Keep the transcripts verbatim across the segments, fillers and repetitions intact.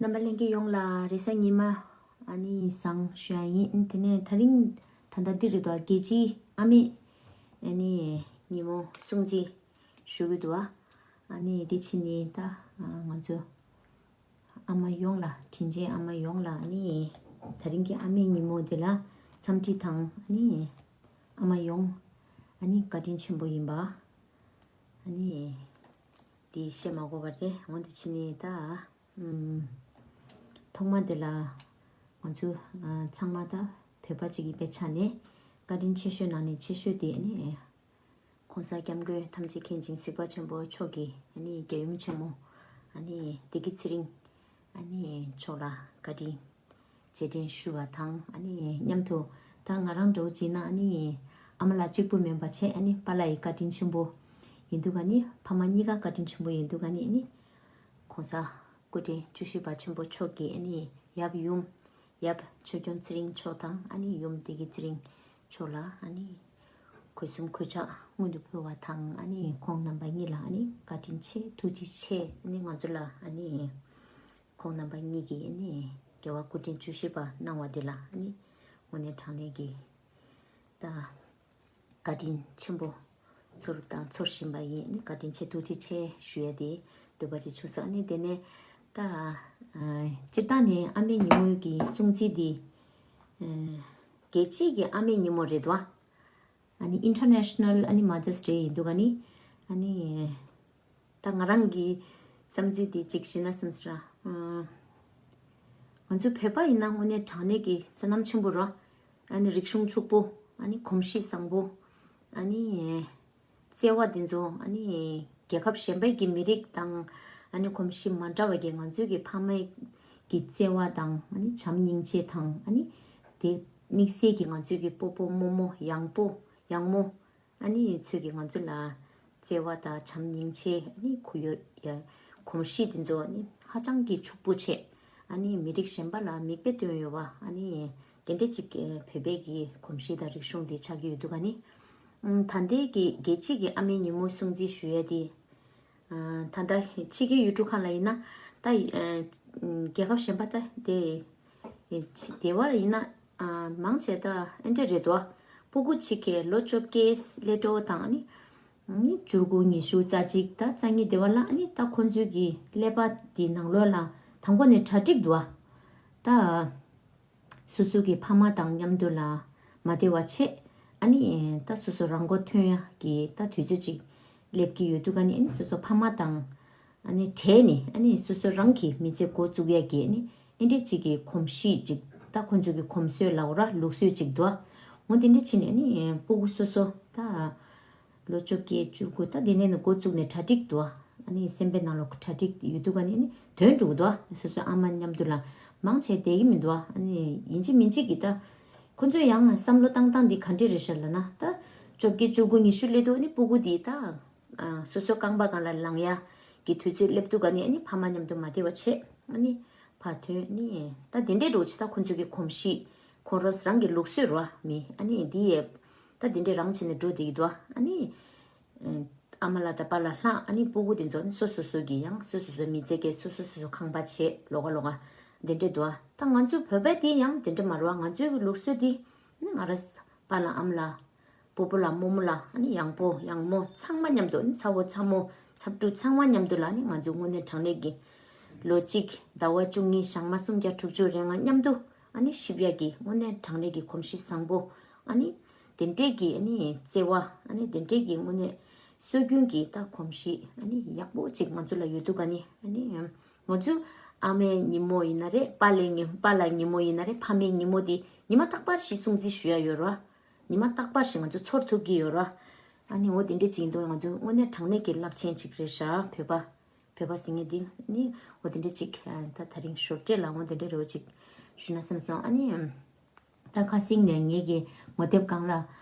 རྣམ་པ་ལྷན་རྒྱས་ཡོངས་ལ་རེས་གཟའ་ཉི་མ་ཨ་ནི་བཟང་ཞུ་ཡ་ཡིན། དེ་ནས་ད་རིང་ད་ལྟ་འདི་རེད་དོ། རྒྱལ་སྤྱིའི་ཨ་མའི་ཨ་ནི་ཉིན་མོ་སྲུང་བརྩི་ཞུ་གི་འདུག་བ། ཨ་ནི་དེ་ཕྱིན་ནས་ད་ང་ཚོ་ཨ་མ་ཡོངས་ལ། དྲིན་ཅན་ཨ་མ་ཡོངས་ལ་ཨ་ནི་ད་རིང་གི་ཨ་མའི་ཉིན་མོ་འདི་ལ་འཚམས་འདྲི་དང་ཨ་ནི་ཨ་མ་ཡོངས་ཨ་ནི་བཀའ་དྲིན་ཆེན་པོ་ཡིན་པ་ཨ་ནི་དེ་བཤད་མ་དགོས་པ་རེད། འོ་དེ་ཕྱིན་ནས་ད་ཨུམ། ཐོག་མ་དེ་ལ་ང་ཚོ་ཨ་ཚང་མ་ད་བོད་པ་གཅིག་ཡིན་པའི་ཆ་ནས་བཀའ་དྲིན་ཆེ་ཤོས་ནང་ནས་ཆེ་ཤོས་དེ་ཨ་ནི་༸གོང་ས་༸སྐྱབས་མགོན་ཐམས་ཅད་མཁྱེན་ཅིང་གཟིགས་པ་ཆེན་པོ་མཆོག་གི་ཨ་ནི་རྒྱལ་ཡུམ་ཆེན་མོ་ཨ་ནི་བདེ་སྐྱིད་ཚེ་རིང་ཨ་ནི་མཆོག་ལ་བཀའ་དྲིན་རྗེས་དྲན་ཞུ་བ་དང་། ཨ་ནི་མཉམ་དུ་ད་ང་རང་འདྲ་བོ་བྱས་ན་ཨ་ནི་ཨ་མ་ལགས་གཅིག་པུ་མིན་པ་བྱས། ཨ་ནི་པཱ་ལགས་ཡི་བཀའ་དྲིན་ཆེན་པོ་ཡིན་འདུག་ཨ་ནི་ཕ་མ་གཉིས་ཀ་བཀའ་དྲིན་ཆེན་པོ་ཡིན་འདུག་ཨ་ནི་ཨ་ནི་༸གོང་ས་སྐུ་ཕྲེང་བཅུ་བཞི་པ་ཆེན་པོ་མཆོག་གི་ཨ་ནི་ཡབ་ཡུམ་ཡབ་ཆོས་སྐྱོང་ཚེ་རིང་མཆོག་དང་ཨ་ནི་ཡུམ་བདེ་སྐྱིད་ཚེ་རིང་མཆོག་ལ་ཨ་ནི་གུས་གསུམ་གུས་ཕྱག་སྔོན་དུ་འབུལ་བ་དང་། ཨ་ནི་ཁོང་རྣམ་པ་གཉིས་ལ་ཨ་ནི་བཀའ་དྲིན་ཆེ། ཐུགས་རྗེ་ཆེ། ཨ་ནི་ང་ཚོ་ལ་ཨ་ནི་ཁོང་རྣམ་པ་གཉིས་ཀྱིས་ཨ་ནི་རྒྱལ་བ་སྐུ་ཕྲེང་བཅུ་བཞི་པ་གནང་བ་འདི་ལ་ཨ་ནི་དངོས་གནས་དྲང་གནས་ཀྱི་ད་བཀའ་དྲིན་ཆེན་པོ་ཚོར་དང་ཚོར་བཞིན་པ་ཡིན། ཨ་ནི་བཀའ་དྲིན་ཆེ། ཐུགས་རྗེ་ཆེ་ཞུ་ཡ་དེ་འདོད་པ་ཅིག་བྱུང་སོང་། ཨ་ནི་དེ་ནས་ད་ཨ་སྤྱིར་བཏང་ནས་ཨ་མའི་ཉིན་མོ་གི་སྲུང་བརྩི་འདི་ཨ་རྒྱལ་སྤྱིའི་གི་ཨ་མའི་ཉིན་མོ་རེད་དོ། ཨ་ནི་International ཨ་ནི་Mother's Day ཡིན་འདུག་ཨ་ནི་ཨ་ནི་ད་ང་རང་གི་བསམ་ཚུལ་དེ་གཅིག་ཞུས་ན་བསམ་སོང་། ཨ་ང་ཚོ་བོད་པ་ཡིན་ན་དངོས་གནས་དྲང་གནས་ཀྱི་བསོད་ནམས་ཆེན་པོ་རེད། ཨ་ནི་རིག་གཞུང་ཕྱུག་པོ། ཨ་ནི་གོམས་གཤིས་བཟང་པོ། ཨ་ནི་བརྩེ་བ་དེ་ཚོ་ཨ་ནི་རྒྱལ་ཁབ་གཞན་པའི་གི་མི་རིགས་དང་ཨ་ནི་གོམས་གཤིས་མ་འདྲ་བ་གི་ང་ཚོའི་གི་ཕ་མའི་གི་བརྩེ་བ་དང་ཨ་ནི་བྱམས་སྙིང་རྗེ་དང་། ཨ་ནི་དེ་དམིགས་བསལ་གྱི་ང་ཚོའི་གི་སྤོ་བོ་རྨོ་མོ་ཡང་སྤོ་ཡང་རྨོ་ཨ་ནི་ཚོས་ཀྱི་ང་ཚོ་ལ་བརྩེ་བ་དང་བྱམས་སྙིང་རྗེ་ཨ་ནི་གུས་ཡོད་ཡ་གོམས་གཤིས་དེ་ཚོ་ཨ་ནི་ཧ་ཅང་གི་ཕྱུག་པོ་བྱས། ཨ་ནི་མི་རིགས་གཞན་པ་ལ་མིག་དཔེ་སྟོན་ཡོད་པ། ཨ་ནི་དེ་འདྲ་ཅིག་བོད་པའི་གི་གོམས་གཤིས་དང་རིག་གཞུང་དེ་ཆགས་ཀྱི་ཡོད་འདུག་ཨ་ནི་ད་ལྟའི་གི་རྒྱལ་སྤྱིའི་གི་ཨ་མའི་ཉིན་མོ་སྲུང་བརྩི་ཞུ་ཡ་དེ། ཨ་ད་ལྟ་ཕྱི་རྒྱལ་ཡུལ་གྲུ་ཁག་ལ་ཡིན་ན་ད་ཨ་རྒྱལ་ཁབ་གཞན་པ་ད་དེ་དེ་བར་ཡིན་ན་ཨ་མང་ཆེ་ད་ཨེ་འདྲ་རེད་དོ། སྤུ་གུ་གཅིག་གི་ལོ་བཅོ་བརྒྱད་སླེབས་འགྲོ་དང་ནི་ནི་བཅུ་དགུ་ཉི་ཤུ་རྩ་གཅིག་ད་རྩ་གཉིས་དེ་བར་ལ་ནི་ད་ཁོང་ཚོའི་གི་ཀླད་པ་དེ་ནང་ལོགས་ལ་དང་པོ་ནས་གྲ་སྒྲིག་འདུག་ཨ། ད། སོ་སོ་གི་ཕ་མ་དང་མཉམ་དུ་ལ་མ་བདེ་བ་བྱས། ཨ་ནི་ད་སོ་སོ་རང་མགོ་ཐོན་ཡ་གི་ད་དུས་ཚོད་ཅིག་སླེབས་ཀྱི་ཡོད་དུས་ཀ་ནི་ཨ་ནི་སོ་སོ་ཕ་མ་དང་ཨ་ནི་བྲལ་ནས་ཨ་ནི་སོ་སོ་རང་གི་མི་ཚེ་འགོ་བཙུགས་ཡ་གི་ཨ་ནི་ཨེ་འདྲས་ཅིག་གི་གོམས་གཤིས་ཅིག་ད་ཁོང་ཚོ་གི་གོམས་སྲོལ་ལབ་ར་ལུགས་སྲོལ་ཅིག་འདུག་ཨ། འོ་དེ་འདྲས་བྱས་ནས་ཨ་ནི་སྤུ་གུ་སོ་སོ་ད། ལོ་བཅོ་བརྒྱད་བཅུ་དགུ་ད་དེ་ནས་ནི་འགོ་བཙུགས་ནས་གྲ་སྒྲིག་འདུག་ཨ། ཨ་ནི་སེམས་པའི་ནང་ལོགས་གྲ་སྒྲིག་ཡོད་དུས་ཀ་ནི་ཨ་ནི་དོན་འགྲུབ་འདུག་ཨ། སོ་སོའི་ཨ་མ་མཉམ་དུ་ལ་མང་ཆེ་བསྡད་ཀྱི་མི་འདུག་ཨ། ཨ་ནི་ཡིན་གཅིག་མིན་གཅིག་གིས་ད་ཁོ་ཚོས་ཡང་བསམ་བློ་བཏང་སྟངས་འདི་ག་འདྲས་རེད་ཤག་ལབ་ན། ད་བཅོ་བརྒྱད་བཅུ་དགུ་ཉི་ཤུ་སླེབས་དུས་ཨ་ནི་སྤུ་གུ་འདི་ད་ཨ་སོ་སོའི་རྐང་པ་སྒང་ལ་ལངས་ཡ་གི་དུས་ཚོད་སླེབས་དུས་ཀ་ནི་ཨ་ནི་ཕ་མ་མཉམ་དུ་མ་བསྡད་པ་བྱས། ཨ་ནི་ཕར་ཐོན་ནི་ད་དེ་འདྲས་འགྲོ་ཆེ། ད་ཁོ་ཚོ་གི་གོམས་གཤིས་ཁོ་རང་རང་གི་ལུགས་སྲོལ་རོ་མི་ཨ་ནི་འདི་ཡས་ད་དེ་འདྲས་རང་བྱས་ནས་འགྲོ་བསྡད་ཀྱི་འདུག་ཨ། ཨ་ནི། ཨ་མ་ལགས་དང་པཱ་ལགས་ལྷག་ཨ་ནི་སྤུ་གུ་དེ་ཚོ་ནི་སོ་སོ་སོ་གི་ཡང་སོ་སོ་སོའི་མི་ཚེ་གས་སོ་སོ་སོ་སོ་ཁང་པ་བྱས་ལོགས་ཀ་ལོགས་ཀ་དེ་འདྲས་འདུག་ཨ། ད་ང་ཚོའི་བོད་པའི་དེ་ཡང་དེ་འདྲས་མ་རེད་བ། ང་ཚོའི་ལུགས་སྲོལ་དེ་ནི་ང་རང་པཱ་ལགས་ཨ་མ་ལགས་སྤོ་བོ་ལགས་རྨོ་མོ་ལགས་ཨ་ནི་ཡང་སྤོ་ཡང་རྨོ་ཚང་མ་མཉམ་དུ་ནི་ཚ་བོ་ཚ་མོ་ཚ་ཕྲུག་ཚང་མ་མཉམ་དུ་ལ་ནི་ང་ཚོ་དངོས་གནས་དྲང་གནས་ཀྱི་ལོ་གཅིག་ཟླ་བ་བཅུ་གཉིས་ཞག་མ་སུམ་བརྒྱ་དྲུག་ཅུ་རེ་ལྔ་མཉམ་དུ་ཨ་ནི་གཤིབ་ཡ་གི་དངོས་གནས་དྲང་གནས་ཀྱི་གོམས་གཤིས་བཟང་པོ་ཨ་ནི། དེ་འདྲས་ཀྱི་ཨ་ནི་བརྩེ་བ་ཨ་ནི་དེ་འདྲས་ཀྱི་དངོས་གནས་སྲོལ་རྒྱུན་གྱི་ད་གོམས་གཤིས་ཨ་ནི་ཡག་པོ་ཅིག་ང་ཚོ་ལ་ཡོད་དུས་ཀ་ནི་ཨ་ནི་ང་ཚོ་ཨ་མའི་ཉིན་མོ་ཡིན་ན་རེད། པཱ་ལགས་ཉིན་པཱ་ལགས་ཉིན་མོ་ཡིན་ན་རེད། ཕ་མའི་ཉིན་མོ་དེ་ཉི་མ་རྟག་པར་ཞིག་སྲུང་བརྩི་ཞུ་ཡ་ཡོད་ར། ཉི་མ་རྟག་པར་ཞིག་ང་ཚོ་ཚོར་ཐུབ་ཀྱི་ཡོད་ར། ཨ་ནི་འོ་དེ་འདྲས་ཅིག་ཡིན་དུས་ང་ཚོ་དངོས་གནས་དྲང་གནས་ཀྱི་རླབས་ཆེན་ཅིག་རེད་ཤག་བོད་པ་བོད་པ་ཟེར་མཁན་དེ་ནི་འོ་དེ་འདྲས་ཅིག་ད་དེ་རིང་ཞོར་འབྲེལ་ལ་འོ་དེ་འདྲས་རེ་བ་ཅིག་ཞུ་ན་བསམ་སོང་། ཨ་ནི། ད་ཁ་སང་ནས་ངེད་ཀྱི་ངོ་དེབ་སྒང་ལ་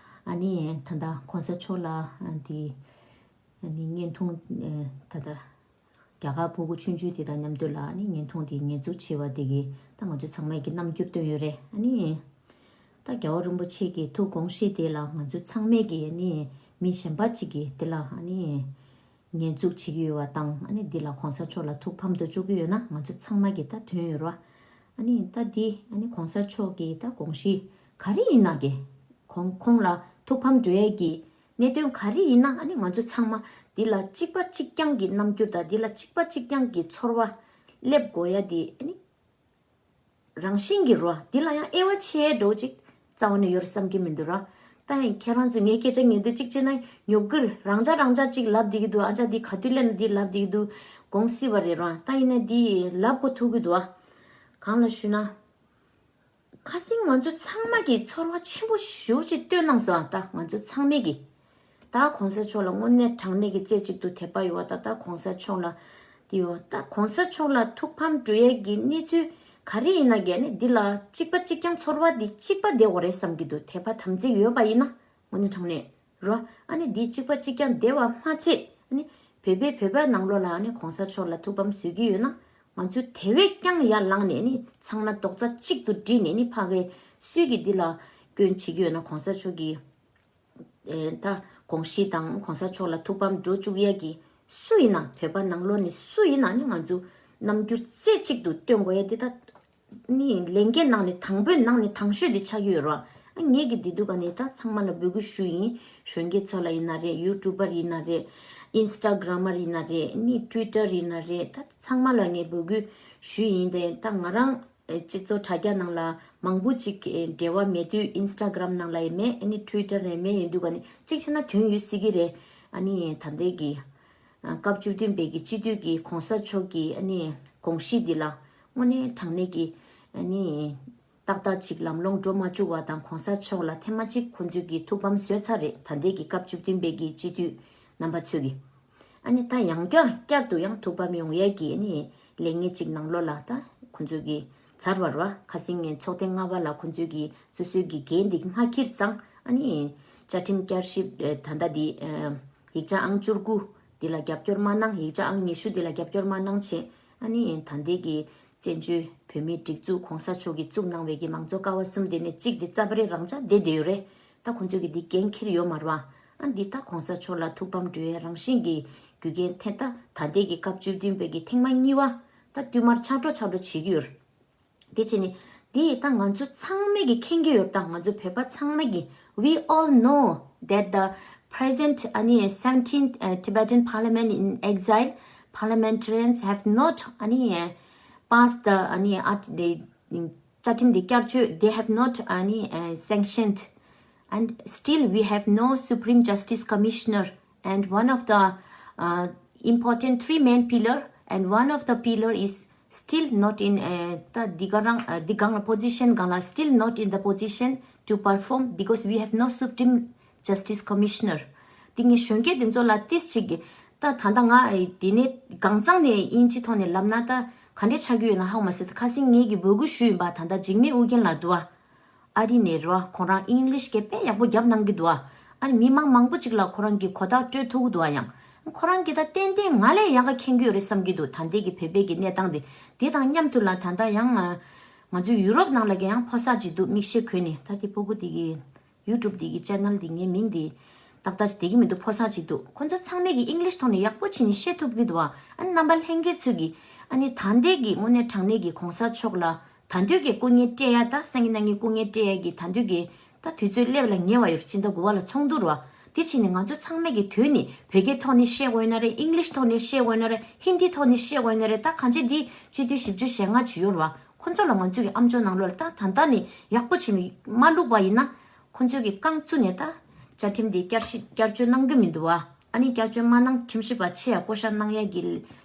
ཨ་ནི་ད་ལྟ་གོང་ས་མཆོག་ལ་ཨ་འདི་ཨ་ནི་བརྙན་ཐུང་ཨེ་ད་ལྟ་རྒྱ་གར་སྤུ་གུ་ཆུང་ཆུང་དེ་དང་མཉམ་དུ་ལ་ཨ་ནི་བརྙན་ཐུང་དེ་ཉེས་འཛུགས་བྱས་པ་དེ་གི་ད་ང་ཚོ་ཚང་མས་ཀྱི་རྣམ་འགྱུར་བཏོན་ཡོད་རེད། ཨ་ནི་ད་རྒྱལ་བ་རིན་པོ་ཆེ་གི་ཐུགས་དགོངས་བཞེས་དེ་ལ་ང་ཚོ་ཚང་མས་ཀྱི་ཨ་ནི་མི་གཞན་པ་ཅིག་གི་དེ་ལ་ཨ་ནི། ཉེས་འཛུགས་བྱེད་ཀྱི་ཡོད་པ་དང་། ཨ་ནི་འདི་ལ་གོང་ས་མཆོག་ལ་ཐུགས་ཕམ་དུ་བཅུག་གི་ཡོད་ན་ང་ཚོ་ཚང་མ་གི་ད་དོན་ཡོད་རེད་བ། ཨ་ནི་ད་འདི་ཨ་ནི་གོང་ས་མཆོག་གི་ད་དགོངས་གཞི་ག་རེ་ཡིན་ན་གི། ཁོང་ཁོང་ལ་ཐུགས་ཕམ་འགྲོ་ཡས་ཀྱི་གནད་དོན་ག་རེ་ཡིན་ན། ཨ་ནི་ང་ཚོ་ཚང་མ་འདི་ལ་གཅིག་པ་གཅིག་རྐྱང་གི་རྣམ་འགྱུར་དང་། འདི་ལ་གཅིག་པ་གཅིག་རྐྱང་གི་ཚོར་བ་སླེབས་དགོས་ཡ་དེ་ཨ་ནི་རང་བཞིན་གྱི་རེད་བ། འདི་ལ་ཡང་དབྱེ་བ་ཕྱེ་འགྲོ་ཅིག་རྩ་བ་ནས་ཡོད་བསམ་གྱི་མི་འདུག་ར། ད་ཡིན་ཁྱེད་རང་ཚོས་ངའི་སྐད་ཆ་ཉན་དུས་གཅིག་བྱས་ན་ཉོབ་གིར་རང་ཅག་རང་ཅག་ཅིག་ལབ་བསྡད་ཀྱི་འདུག་ཨ་ཅག་འདི་ག་དུས་སླེབས་ན་འདི་ལབ་བསྡད་ཀྱི་འདུག་དགོངས་སྲིད་པ་རེད་ར། ད་ཡིན་ན་འདི་ལབ་དགོས་ཐུག་གི་འདུག་ཨ། གང་ལ་ཞུ་ན། ཁ་སང་ང་ཚོ་ཚང་མ་གི་ཚོར་བ་ཆེན་པོ་ཞེ་པོ་ཅིག་བཏོན་གནང་སོང་། ད་ང་ཚོ་ཚང་མས་གི་ད་གོང་ས་མཆོག་ལ་དངོས་གནས་དྲང་གནས་ཀྱི་རྩེ་གཅིག་ཏུ་དད་པ་ཡོད་པ་དང་། ད་གོང་ས་མཆོག་ལ་དེ་ཡོད། ད་གོང་ས་མཆོག་ལ་ཐུགས་ཕམ་འགྲོ་ཡས་ཀྱི་གནས་ཚུལ་ག་རེ་ཡིན་ན་གི་ནི་འདི་ལ་གཅིག་པ་གཅིག་རྐྱང་ཚོར་བ་འདི་གཅིག་པ་བསྡད་དགོས་རེད་བསམ་གྱི་འདུག་དད་པ་དམ་ཚིག་ཡོད་པ་ཡིན་ན། དངོས་གནས་དྲང་གནས་རོ། ཨ་ནི་འདི་གཅིག་པ་གཅིག་རྐྱང་བསྡད་པ་མ་ཚད། ཨ་ནི་བོད་པའི་བོད་པའི་ནང་ལོགས་ལ་ཨ་ནི་གོང་ས་མཆོག་ལ་ཐུགས་ཕམ་བཟོ་གི་ཡོད་ན། ང་ཚོས་དེ་བས་ཀྱང་ཡར་ལངས་ནས་ནི་ཚང་མ་རྡོག་རྩ་གཅིག་ཏུ་སྒྲིལ་ནས་ནི་ཕ་གི་སུས་ཀྱི་འདི་ལ་སྐྱོན་བྱེད་ཀྱི་ཡོད་ན། གོང་ས་མཆོག་གི་ཨེ་ད་དགོངས་གཞི་དང་གོང་ས་མཆོག་ལ་ཐུགས་ཕམ་འགྲོ་བཅུག་ཡ་གི་སུ་ཡིན་ན། བོད་པ་ནང་ལོགས་ནས་སུ་ཡིན་ན་ནི་ང་ཚོ་རྣམ་འགྱུར་རྩེ་གཅིག་ཏུ་སྟོན་དགོས་ཡ་འདི་ད་ནི་ལས་འགན་ནང་ནས་དང་པོའི་ནང་ནས་དང་ཤོས་དེ་ཆགས་ཀྱི་ཡོད་རེད་བ། ཨ་ངས་ཀྱི་འདི་འདུག་ག་ནས་ད་ཚང་མ་ལ་འབོད་སྐུལ་ཞུ་ཡིན། གཞོན་སྐྱེས་ཚོ་ལ་ཡིན་ན་རེད། ཡུ་ཊུབ་པར་ཡིན་ན་རེད། ཨིན་སི་ཊ་གྷ་རམ་མར་ཡིན་ན་རེད། ནི་ཊུའི་ཊར་ཡིན་ན་རེད། ད་ཚང་མ་ལ་ངས་འབོད་སྐུལ་ཞུ་ཡིན། དེ་ད་ང་རང་སྤྱི་ཚོགས་དྲ་རྒྱ་ནང་ལ་མང་པོ་ཅིག་འབྲེལ་བ་མེད་དུས། ཨིན་སི་ཊ་གྷ་རམ་ནང་ལ་ཡང་མེད། ཨ་ནི་ཊུའི་ཊར་ནང་མེད། ཡིན་དུས་ག་ནས་གཅིག་བྱས་ན་དོན་ཡོད་སྲིད་ཀྱི་རེད། ཨ་ནི་ད་ལྟའི་གི་སྐབས་བཅུ་བདུན་པའི་གི་སྤྱི་འཐུས་ཀྱི་གོང་ས་མཆོག་གི་ཨ་ནི་དགོངས་གཞི་འདི་ལ་དངོས་གནས་དྲང་གནས་ཀྱི་ཨ་ནི་ཏག་ཏག་ཅིག་ལམ་ལྷོང་འགྲོ་མ་བཅུག་པ་དང་། གོང་ས་མཆོག་ལ་ཐེངས་མ་གཅིག་ཁོང་ཚོས་ཀྱི་ཐུགས་ཕམ་བཟོས་ཚར་རེད། ད་ལྟའི་གི་སྐབས་བཅུ་བདུན་པའི་གི་སྤྱི་འཐུས་རྣམ་པ་ཚོས་ཀྱི། ཨ་ནི་ད་ཡང་བསྐྱར་བསྐྱར་དུ་ཡང་ཐུགས་ཕམ་ཡོང་ཡས་ཀྱི་ཨ་ནི་ལས་འགན་ཅིག་ནང་ལོགས་ལ་ད་ཁོང་ཚོས་ཀྱི་ཚར་བ་རེད་བ། ཁ་སང་ངས་ཚོགས་ཐེངས་ལྔ་པ་ལ་ཁོང་ཚོས་ཀྱི་སོ་སོའི་གི་འགན་འདི་མ་འཁྱེར་ཙང་། ཨ་ནི་བཅའ་ཁྲིམས་བསྐྱར་ཞིབ་ཨེ་ད་ལྟ་འདི་ཨེ་ཡིག་ཆ་ཨང་བཅུ་དགུ་འདི་ལ་རྒྱབ་སྐྱོར་མ་གནང་། ཡིག་ཆ་ཨང་ཉི་ཤུ་འདི་ལ་རྒྱབ་སྐྱོར་མ་གནང་བྱས། ཨ་ནི་ད་ལྟའི་གི་བཙན་བྱོལ་བོད་མིའི་སྒྲིག་འཛུགས་གོང་ས་མཆོག་གིས་བཙུགས་གནང་བའི་གི་མང་གཙོ་ཀ་བ་གསུམ་དེ་ནས་གཅིག་དེ་རྩ་བ་རེ་རང་འཇགས་བསྡད་བསྡད་ཡོད་རེད། ད་ཁོང་ཚོས་གི་འདི་འགན་འཁྱེར་ཡོད་མ་རེད་བ། ཨ་འདི་ད་གོང་ས་མཆོག་ལ་ཐུགས་ཕམ་འགྲོ་ཡས་རང་བཞིན་གི་རྒྱུ་རྐྱེན་ཐེ་ད་ད་ལྟའི་གི་སྐབས་བཅུ་བདུན་པའི་གི་ཐེངས་མ་གཉིས་པ་ད་བསྟུད་མར་ཆགས་འགྲོ་ཆགས་འགྲོ་བྱེད་ཀྱི་ཡོད་རེད། དེ་བྱས་ནས་འདི་ད་ང་ཚོ་ཚང་མས་ཀྱི་མཁྱེན་གྱི་ཡོད། ད་ང་ཚོ་བོད་པ་ཚང་མས་ཀྱི། We all know that the present, ཨ་ནི་seventeen, uh, Tibetan parliament in exile, parliamentarians have not, ཨ་ནི་uh, passed the, ཨ་ནི་at the བཅའ་ཁྲིམས་འདི་བསྐྱར་བཅོས, they have not, ཨ་ནི་uh, sanctioned. And still we have no Supreme Justice Commissioner, and one of the uh, important three main pillar, and one of the pillar is still not in, uh, ད་འདི་ག་རང་འདི་གང་ལ་position གང་ལ་still not in the position to perform because we have no Supreme Justice Commissioner. དེ་ངས་གཞོན་སྐྱེས་དེ་ཚོ་ལ་ཏིས་ཅིག་གི་ད་ད་ལྟ་ང་དེ་ནས་གང་ཚང་ནས་དབྱིན་ཇི་ཐོག་ནས་ལབ་ན་ད་ག་འདྲས་ཆགས་ཀྱི་ཡོད་ན་ཧ་གོ་མ་སོང་། ད་ཁ་སང་ངས་ཀྱི་འབོད་སྐུལ་ཞུས་ཡིན་པ། ད་ལྟ་འཇིགས་མེད་ཨུ་རྒྱན་ལགས་འདུག་བ། ཨ་རི་ནས་རེད་བ། ཁོ་རང་ཨིང་ལིཤ་གི་དཔེ་ཡག་པོ་རྒྱབ་གནང་གི་འདུག་ཨ། ཨ་རི་མི་མང་མང་པོ་ཅིག་ལ་ཁོ་རང་གི་གོ་བརྡ་སྤྲོད་ཐུབ་ཀྱི་འདུག་ཨ། ཡང་ཁོ་རང་གི་ད་ཏན་ཏན་ང་ལས་ཡག་ག་མཁྱེན་གྱི་ཡོད་རེད་བསམ་གྱི་འདུག་ད་ལྟའི་གི་བོད་པའི་གི་གནས་སྟངས་དེ། དེ་དང་མཉམ་དུ་ལ་ད་ལྟ་ཡང་ང་ཚོའི་ཡུ་རོབ་ནང་ལ་གི་ཡང་ཕོ་གསར་ཅིག་འདུག་མིག་ཤེལ་གོན་ནས། ད་དེ་ཕྲུ་གུ་དེ་གི་ཡུ་ཊུབ་དེ་གི་ཅེ་ནལ་དེ་ངའི་མིང་དེ་ཏག་ཏག་ཅིག་བསྡད་ཀྱི་མི་འདུག་ཕོ་གསར་ཅིག་འདུག་ཁོ་ཚོ་ཚང་མས་ཀྱི་ཨིང་ལིཤ་ཐོག་ནས་ཡག་པོ་བྱས་ནས་བཤད་ཐུབ་ཀྱི་འདུག་ཨ། ཨ་ནི་རྣམ་པ་ལྷན་རྒྱས་ཚོས་ཀྱི་ཨ་ནི་ད་ལྟའི་གི་དངོས་གནས་དྲང་གནས་ཀྱི་གོང་ས་མཆོག་ལ་ད་དུང་གི་སྐུ་ངལ་སྤྲད་ཡ། ད་སང་ཉིན་གནངས་ཉིན་སྐུ་ངལ་སྤྲད་ཡ་གི་ད་དུང་གི་ད་དུས་ཚོད་སླེབས་ལ་ཉེ་བ་ཡོད། སྤྱི་ཟླ་དགུ་པ་ལ་ཚོགས་འདུ་རེད་བ། དེ་བྱས་ནས་ང་ཚོ་ཚང་མས་ཀྱི་དོན་ནི་བོད་སྐད་ཐོག་ནས་བཤད་དགོས་ཡིན་ན་རེད། ཨིང་ལིཤ་ཐོག་ནས་བཤད་དགོས་ཡིན་ན་རེད། ཧིན་དི་ཐོག་ནས་བཤད་དགོས་ཡིན་ན་རེད། ད་གང་ཅི་འདི་སྤྱི་འཐུས་བཞི་བཅུ་ཞེ་ལྔ་ཅིག་ཡོད་རེད་བ། ཁོ་ཚོ་ལ་ང་ཚོས་ཀྱི་ཨམ་ཅོག་ནང་ལོགས་ལ་ད་ད་ལྟ་ནས་ཡག་པོ་བྱས་ནས་མ་བླུགས་པ་ཡིན་ན། ཁོ་ཚོས་ཀྱི་རྐང་བཙུགས་ནས་ད་བཅའ་ཁྲིམས་དེ་བསྐྱར་ཞིབ་བསྐྱར་བཅོས་གནང་གི་མི་འདུག་བ། ཨ་ནི་བསྐྱར་བཅོས་མ་གནང་ཁྲིམས་ཞིབ་པ་ཆེ་ཡ་བསྐོ་བཞག་གནང་ཡ་གི་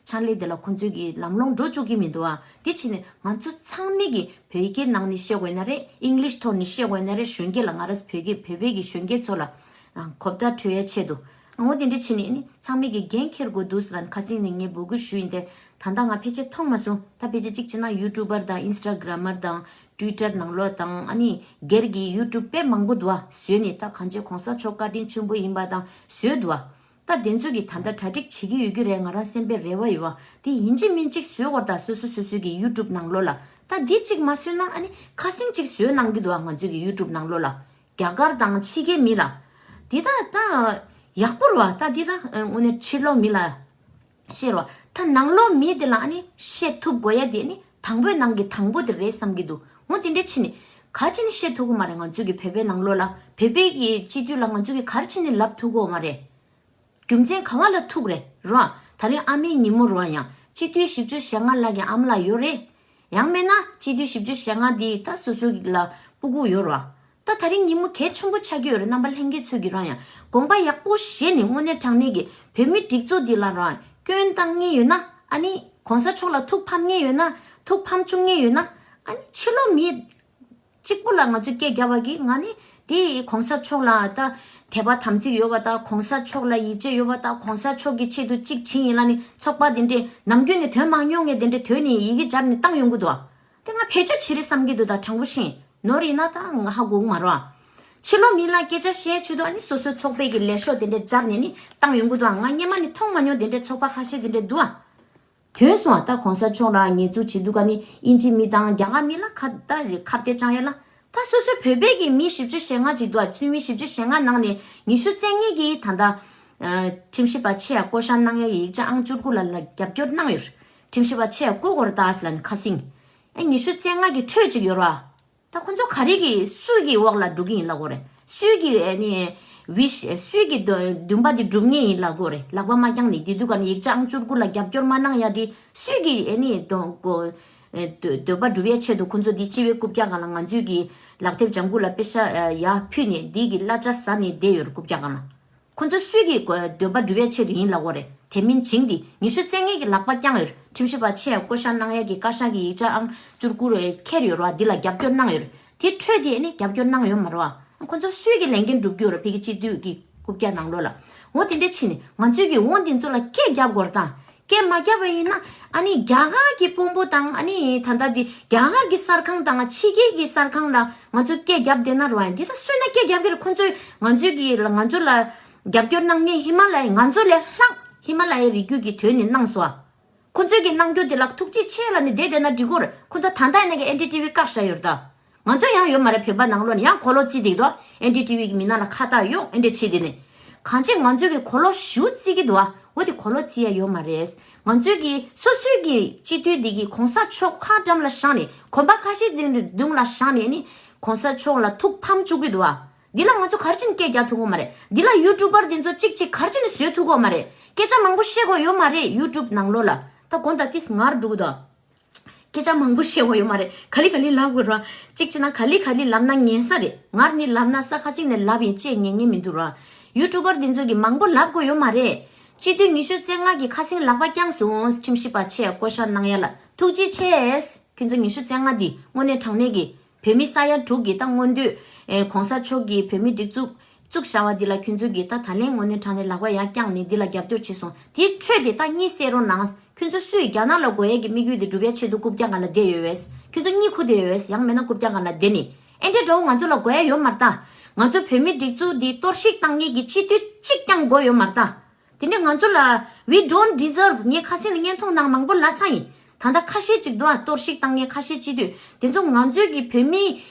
ཕྱག་ལས་དེ་ལ་ཁོ་ཚོས་ཀྱི་ལམ་ལྷོང་འགྲོ་བཅུག་གི་མི་འདུག་བ། དེ་བྱས་ནས་ང་ཚོ་ཚང་མས་ཀྱི་བོད་སྐད་ནང་ནས་བཤད་དགོས་ན་རེད། ཨིང་ལིཤ་ཐོག་ནས་བཤད་དགོས་ན་རེད། གཞོན་སྐྱེས་ལ་ང་རང་བོད་སྐད་བོད་པའི་གི་གཞོན་སྐྱེས་ཚོ་ལ་གོ་བརྡ་འཕྲོད་ཡ་ཆེད་དུ། འོ་དེ་འདྲ་བྱས་ནས་ཨ་ནི་ཚང་མས་ཀྱི་འགན་འཁྱེར་དགོས་འདུག་ཟེར་ལ་ཁ་སང་ནས་ངས་འབོད་སྐུལ་ཞུས་ཡིན་ཏེ། ད་ལྟ་ང་ཕལ་ཆེར་མཐོང་མ་སོང་། ད་ཕལ་ཆེར་གཅིག་བྱས་ན་ཡུ་ཊུབ་པར་དང་ཨིན་སི་ཊ་གྷ་རམ་མར་དང་ཊུའི་ཊར་ནང་ལོགས་དང་། ཨ་ནི་སྒེར་གྱི་ཡུ་ཊུབ་དཔེ་མང་པོ་འདུག་བ། བཟོས་ནས་ད་གང་ཅི་གོང་ས་མཆོག་བཀའ་དྲིན་ཆེན་པོ་ཡིན་པ་དང་བཟོས་འདུག་བ། ད་དེ་ཚོ་གི་ད་ལྟ་གྲ་སྒྲིག་བྱེད་ཀྱི་ཡོད་ཀྱི་རེད། ང་རང་སེམས་པའི་རེ་བ་ཡོད་བ། དེ་ཡིན་གཅིག་མིན་གཅིག་བཟོས་དགོས་རེད། ད་སོ་སོ་སོ་སོའི་གི་ཡུ་ཊུབ་ནང་ལོགས་ལ། ད་འདི་གཅིག་མ་བཟོས་ན་ཨ་ནི་ཁ་སང་གཅིག་བཟོས་གནང་གི་འདུག་བ། ང་ཚོའི་གི་ཡུ་ཊུབ་ནང་ལོགས་ལ། རྒྱ་གར་དང་ཕྱི་རྒྱལ་མི་ལ། འདི་ད་ད་ ཡག་པོ་རེད་བ། ད་འདི་ད་དངོས་གནས་ཕྱི་ལོགས་མི་ལ་བཤད་རོགས། ད་ནང་ལོགས་མི་དེ་ལ་ཨ་ནི་བཤད་ཐུབ་དགོས་ཡ་དེ་ནི་དང་པོའི་ནང་གི་དང་པོ་དེ་རེད་བསམ་གྱི་འདུག་འོ་དེ་འདྲ་ཕྱིན་ནས་ག་ཅི་ནས་བཤད་ཐུབ་ཀྱི་མ་རེད། ང་ཚོས་ཀྱི་བོད་པའི་ནང་ལོགས་ལ་བོད་པའི་གི་སྤྱི་འཐུས་ལ་ང་ཚོས་ཀྱི་ག་རེ་བྱས་ནས་ལབ་ཐུབ་ཀྱི་མ་རེད། རྒྱུ་མཚན་ག་བ་ལ་ཐུག་རེད་རོ། ད་རིང་ཨ་མའི་ཉིན་མོ་རོ། ཡང་སྤྱི་འཐུས་བཞི་བཅུ་ཞེ་ལྔ་ལ་གི་ཨ་མ་ལགས་ཡོད་རེད། ཡང་མིན་ན་སྤྱི་འཐུས་བཞི་བཅུ་ཞེ་ལྔ་འདི་ད་སོ་སོ་ལ་སྤུ་གུ་ཡོད་རོ། ད་ད་རིང་ཉིན་མོ་གལ་ཆེན་པོ་ཆགས་ཀྱི་ཡོད་རེད། རྣམ་པ་ལྷན་རྒྱས་ཚོས་ཀྱི་རང་ཡང་དགོངས་པ་ཡག་པོ་བཞེས་ནས་དངོས་གནས་དྲང་གནས་ཀྱི་བོད་མི་སྒྲིག་འཛུགས་འདི་ལ་རང་སྐྱོན་བཏང་མཁན་ཡོད་ན། ཨ་ནི་གོང་ས་མཆོག་ལ་ཐུགས་ཕམ་མཁན་ཡོད་ན། ཐུགས་ཕམ་བྱུང་མཁན་ཡོད་ན། ཨ་ནི་ཕྱི་ལོགས་མི་གཅིག་པུ་ལ་ང་ཚོས་སྐད་རྒྱབ་པ་གི་ང་ནི་དེ་གོང་ས་མཆོག་ལ་ད་དད་པ་དམ་ཚིག་ཡོད་པ་དང་། གོང་ས་མཆོག་ལ་ཡིད་ཆེས་ཡོད་པ་དང་། གོང་ས་མཆོག་གི་ཆེད་དུ་གཅིག་བྱིན་ཡིན་ལ་ནི་ཚོགས་པ་དེ་འདྲས་ནམ་རྒྱུན་ནས་དོན་མང་ཉུང་ངེ་དེ་འདྲས་དོན་ནི་ཡི་གེ་སྦྱར་ནས་བཏང་ཡོང་གི་འདུག་དེ་ང་བེད་སྤྱོད་བྱེད་རེད་བསམ་གྱི་འདུག་ད་དྲང་པོ་བཤད་ནོར་ཡིན་ན་ད་ང་ཧ་གོ་གི་མ་རེད། ཕྱི་ལོགས་མི་ལ་སྐད་ཆ་བཤད་ཆེད་དུ་ཨ་ནི་སོ་སོའི་ཚོགས་པའི་གི་ལས་ཤོག་དེ་འདྲས་སྦྱར་ནས་ནི་བཏང་ཡོང་གི་འདུག་ང་སྔོན་མ་ནས་མཐོང་མ་མྱོང་དེ་འདྲས་ཚོགས་པ་ཁ་ཤས་དེ་འདྲས་འདུག་ཨ། དོན་སོང་ད་གོང་ས་མཆོག་ལ་ཉེས་འཛུགས་བྱེད་དུས་ཀ་ནི་དབྱིན་ཇི་མི་དང་རྒྱ་གར་མི་ལ་ཁ་ད་ཁ་གཏད་བཅང་ཡ་ལ། ད་སོ་སོའི་བོད་པའི་གི་མི་བཞི་བཅུ་ཞེ་ལྔ་ཅིག་འདུག་ཨ། འཐུས་མི་བཞི་བཅུ་ཞེ་ལྔ་ནང་ནས་ཉི་ཤུ་རྩ་ལྔ་གིས་ད་ལྟ་ཁྲིམས་ཞིབ་པ་ཆེ་ཡ་བསྐོ་བཞག་གནང་ཡ་གི་ཡིག་ཆ་ཨང་བཅུ་དགུ་ལ་ལ་རྒྱབ་སྐྱོར་གནང་ཡོད། ཁྲིམས་ཞིབ་པ་ཆེ་ཡ་བསྐོ་དགོས་རེད་ད་ཟེར་ལ་ནི་ཁ་སིང་། ཨེ་ཉི་ཤུ་རྩ་ལྔ་གི་ཁྲོད་ཅིག་ཡོད་ར། ད་ཁོ་ཚོ་ག་རེ་གི་སུས་གི་འོག་ལ་འགྲོ་གི་ཡིན་ལབ་དགོས་རེད། སུས་གི་ཨ་ནི་བི་ཤ་སུས་གི་འདོ་འདུན་པ་དེ་སྒྲུབ་ངེས་ཡིན་ལབ་དགོས་རེད། ལག་པ་མ་བརྐྱངས་ནས་དེ་དུས་ག་ནས་ཡིག་ཆ་ཨང་བཅུ་དགུ་ལ་རྒྱབ་སྐྱོར་མ་གནང་ཡ་དེ་སུས་གི་ཨ་ནི་འདོ་གོ་ཨེ་འདོད་འདོད་པ་སྒྲུབ་ཡའི་ཆེད་དུ་ཁོ་ཚོ་དེ་སྤྱི་བའི་རྐུབ་བཀྱག་སྒང་ལ་ང་ཚོའི་གི་ལག་དེབ་ལྗང་གུ་ལ་པེ་ཤ་ཡར་ཕུལ་ནས་དེ་གི་གླ་ཆ་ཟ་ནས་བསྡད་ཡོད་རེད། རྐུབ་བཀྱག་སྒང་ལ། ཁོ་ཚོ་སུས་ཀྱི་འདོད་པ་སྒྲུབ་ཡའི་ཆེད་དུ་ཡིན་ལབ་དགོས་རེད། དེ་མིན་བྱིངས་འདི་ཉི་ཤུ་རྩ་ལྔ་གི་ལག་པ་བརྐྱངས་ཡོད། ཁྲིམས་ཞིབ་པ་ཆེ་བསྐོ་བཞག་གནང་ཡས་ཀྱི་བཀའ་ཤག་གི་ཡིག་ཆ་ཨང་བཅུ་དགུ་རེ་ཁྱེར་ཡོད་རེད་བ། འདི་ལ་རྒྱབ་སྐྱོར་གནང་ཡོད་རེད། དེ་འཕྲོས་དེ་ནི་རྒྱབ་སྐྱོར་གནང་ཡོད་མ་རེད་བ། ཁོ་ཚོ་སུས་ཀྱི་ལས་འགན་སྒྲུབ་ཀྱི་ཡོད་རེད། ཕ་གི་སྤྱི་འཐུས་ཀྱི་རྐུབ་བཀྱག་ནང་ལོགས་ལ། འོ་དེ་འདྲ་ཕྱིན་ནས་ང་ཚོས་ཀྱི་འོ་འདི་ཚོ་ལ་སྐད་རྒྱབ་དགོས་རེད་ད། སྐད་མ་རྒྱབ་པ་ཡིན་ན་ཨ་ནི་རྒྱ་གར་གྱི་དཔོན་པོ་དང་། ཨ་ནི་ད་ལྟ་འདི་རྒྱ་གར་གྱི་གསར་ཁང་དང་ཕྱི་རྒྱལ་གྱི་གསར་ཁང་ལ་ང་ཚོས་སྐད་རྒྱབ་བསྡད་ན་རེད་བ། འདི་ད་སུས་ན་སྐད་རྒྱབ་ཀྱི་རེད། ཁོ་ཚོས་ང་ཚོས་ཀྱི་ང་ཚོ་ལ་རྒྱབ་སྐྱོར་གནང་མཁན་ཧི་མ་ལ་ཡའི་ང་ཚོ་ལས་ལྷག་ཧི་མ་ལ་ཡའི་རི་རྒྱུད་ཀྱི་དོན་ནི་གནང་སོང་ཨ། ཁོ་ཚོས་ཀྱི་གནང་རྒྱུ་དེ་ལ་ཐུགས་རྗེ་ཆེ་ལབ་ནས་བསྡད་བསྡད་ན་འགྲིག་གོ་རེད། ཁོ་ཚོ་ད་ལྟ་ཡིན་ན་གི་ཨེན་ཌི་ཊི་ཝི་བཀག་བཞག་ཡོད་རེད་ད། ང་ཚོ་ཡང་ཡོད་མ་རེད། བོད་པ་ནང་ལོགས་ནས་ཡང་གོ་ལོག་རྩིས་བསྡད་འདུག་ཨེན་ཌི་ཊི་ཝི་གི་མི་སྣ་ལ་ཁ་བཏགས་གཡོག་ཨེ་འདྲ་བྱས་བསྡད་ནས། གང་ཅི་ང་ཚོས་ཀྱི་གོ་ལོག་ཞུ་རྩིས་ཀྱི་འདུག་ཨ། འོ་དེ་གོ་ལོག་རྩིས་ཡ་ཡོད་མ་རེད། ང་ཚོས་ཀྱི་སོ་སོའི་གི་སྤྱི་འཐུས་འདི་གི་གོང་ས་མཆོག་ཁ་འགྲམ་ལ་བཞག་ནས་གོམ་པ་ཁ་ཤས་འདི་མདུན་ལ་བཞག་ནས་ནི་གོང་ས་མཆོག་ལ་ཐུགས་ཕམ་བཅུག་གི་འདུག་ཨ། འདི་ལ་ང་ཚོ་ག་རེ་བྱས་ནས་སྐད་རྒྱག་ཐུབ་ཀྱི་མ་རེད། འདི་ལ་ཡུ་ཊུབ་པར་འདི་ཚོ་གཅིག་གཅིག་ག་རེ་བྱས་ནས་བཟོས་ཐུབ་ཀྱི་མ་རེད། སྐད་ཆ་མང་པོ་བཤད་དགོས་ཡོད་མ་རེད་ཡུ་ཊུབ་ནང་ལོགས་ལ། ད་དགོངས་དག་ཏིས་ངར་འགྲོ་གི་འདུག་སྐད་ཆ་མང་པོ་བཤད་དགོས་ཡོད་མ་རེད། ག་ལེ་ག་ལེ་ལབ་དགོས་ར། གཅིག་བྱས་ན་ག་ལེ་ག་ལེ་ལབ་ན་ངན་ས་རེད། ངར་ནི་ལབ་ན་ས་ཁ་ཚིག་ནས་ལབ་ཡིན་ཅེས་ཉན་ཉན་མི་འདུག་ར། ཡུ་ཊུབ་པར་འདི་ཚོ་གི་མང་པོ་ལབ་དགོས་ཡོད་མ་རེད། སྤྱི་འཐུས་ཉི་ཤུ་རྩ་ལྔ་གི་ཁ་སེང་ལག་པ་བརྐྱངས་སོང་། ཁྲིམས་ཞིབ་པ་ཆེ་བསྐོ་བཞག་གནང་ཡ་ལ་ཐུགས་རྗེ་ཆེ། ཁྱོད་ཚོ་ཉི་ཤུ་རྩ་ལྔ་འདི་དངོས་གནས་དྲང་གནས་ཀྱི་བོད་མི་ས་ཡ་དྲུག་གི་ད་མངོན་འདོད་ཨེ་གོང་ས་མཆོག་གིས་བོད་མི་སྒྲིག་འཛུགས་བཙུགས་བཞག་པ་འདི་ལ་ཁྱོད་ཚོ་གིས་ད་ད་ལན་དངོས་གནས་དྲང་གནས་ལག་པ་ཡར་བརྐྱངས་ནས་འདི་ལ་རྒྱབ་སྐྱོར་བྱས་སོང་། དེའི་ཁྲོད་དེ་ད་གཉིད་སད་རོགས་གནང་། ཁྱོད་ཚོ་སུས་རྒྱ་ནག་ལ་དགོས་ཡས་ཀྱི་དམིགས་ཡུལ་དེ་སྒྲུབ་ཡས་ཆེད་དུ་རྐུབ་བཀྱག་སྒང་ལ་བསྡད་ཡོད་བས། ཁྱོད་ཚོ་གཉིད་ཁུག་བསྡད་ཡོད་བས། ཡང་མིན་ན་རྐུབ་བཀྱག་སྒང་ལ་བསྡད་ནས་ཨེ་འདྲས་འདྲ་བོ་ང་ཚོ་ལ་དགོས་ཡས་ཡོད་མ་རེད་ད། ང་ཚོ་བོད་མི་སྒྲིག་འཛུགས་འདི་གཏོར་བཤིག་བཏང་མཁན་གྱི་སྤྱི་འཐུས་གཅིག་ཀྱང་དགོས་ཡོད་མ་རེད་ད། དེ་འདྲས་ང་ཚོ་ལ་we don't deserve། ངས་ཁ་སེང་ལ་བརྙན་ཐུང་ནང་མང་པོ་ལབ་ཚར་ཡིན། ད་ལྟ་ཁ་ཤས་ཅིག་འདུག་ཨ། གཏོར་བཤིག་བཏང་མཁན་ཁ་ཤས་སྤྱི་འཐུས་དེ་ཚོ་ང་ཚོའི་གི་བོད་མི་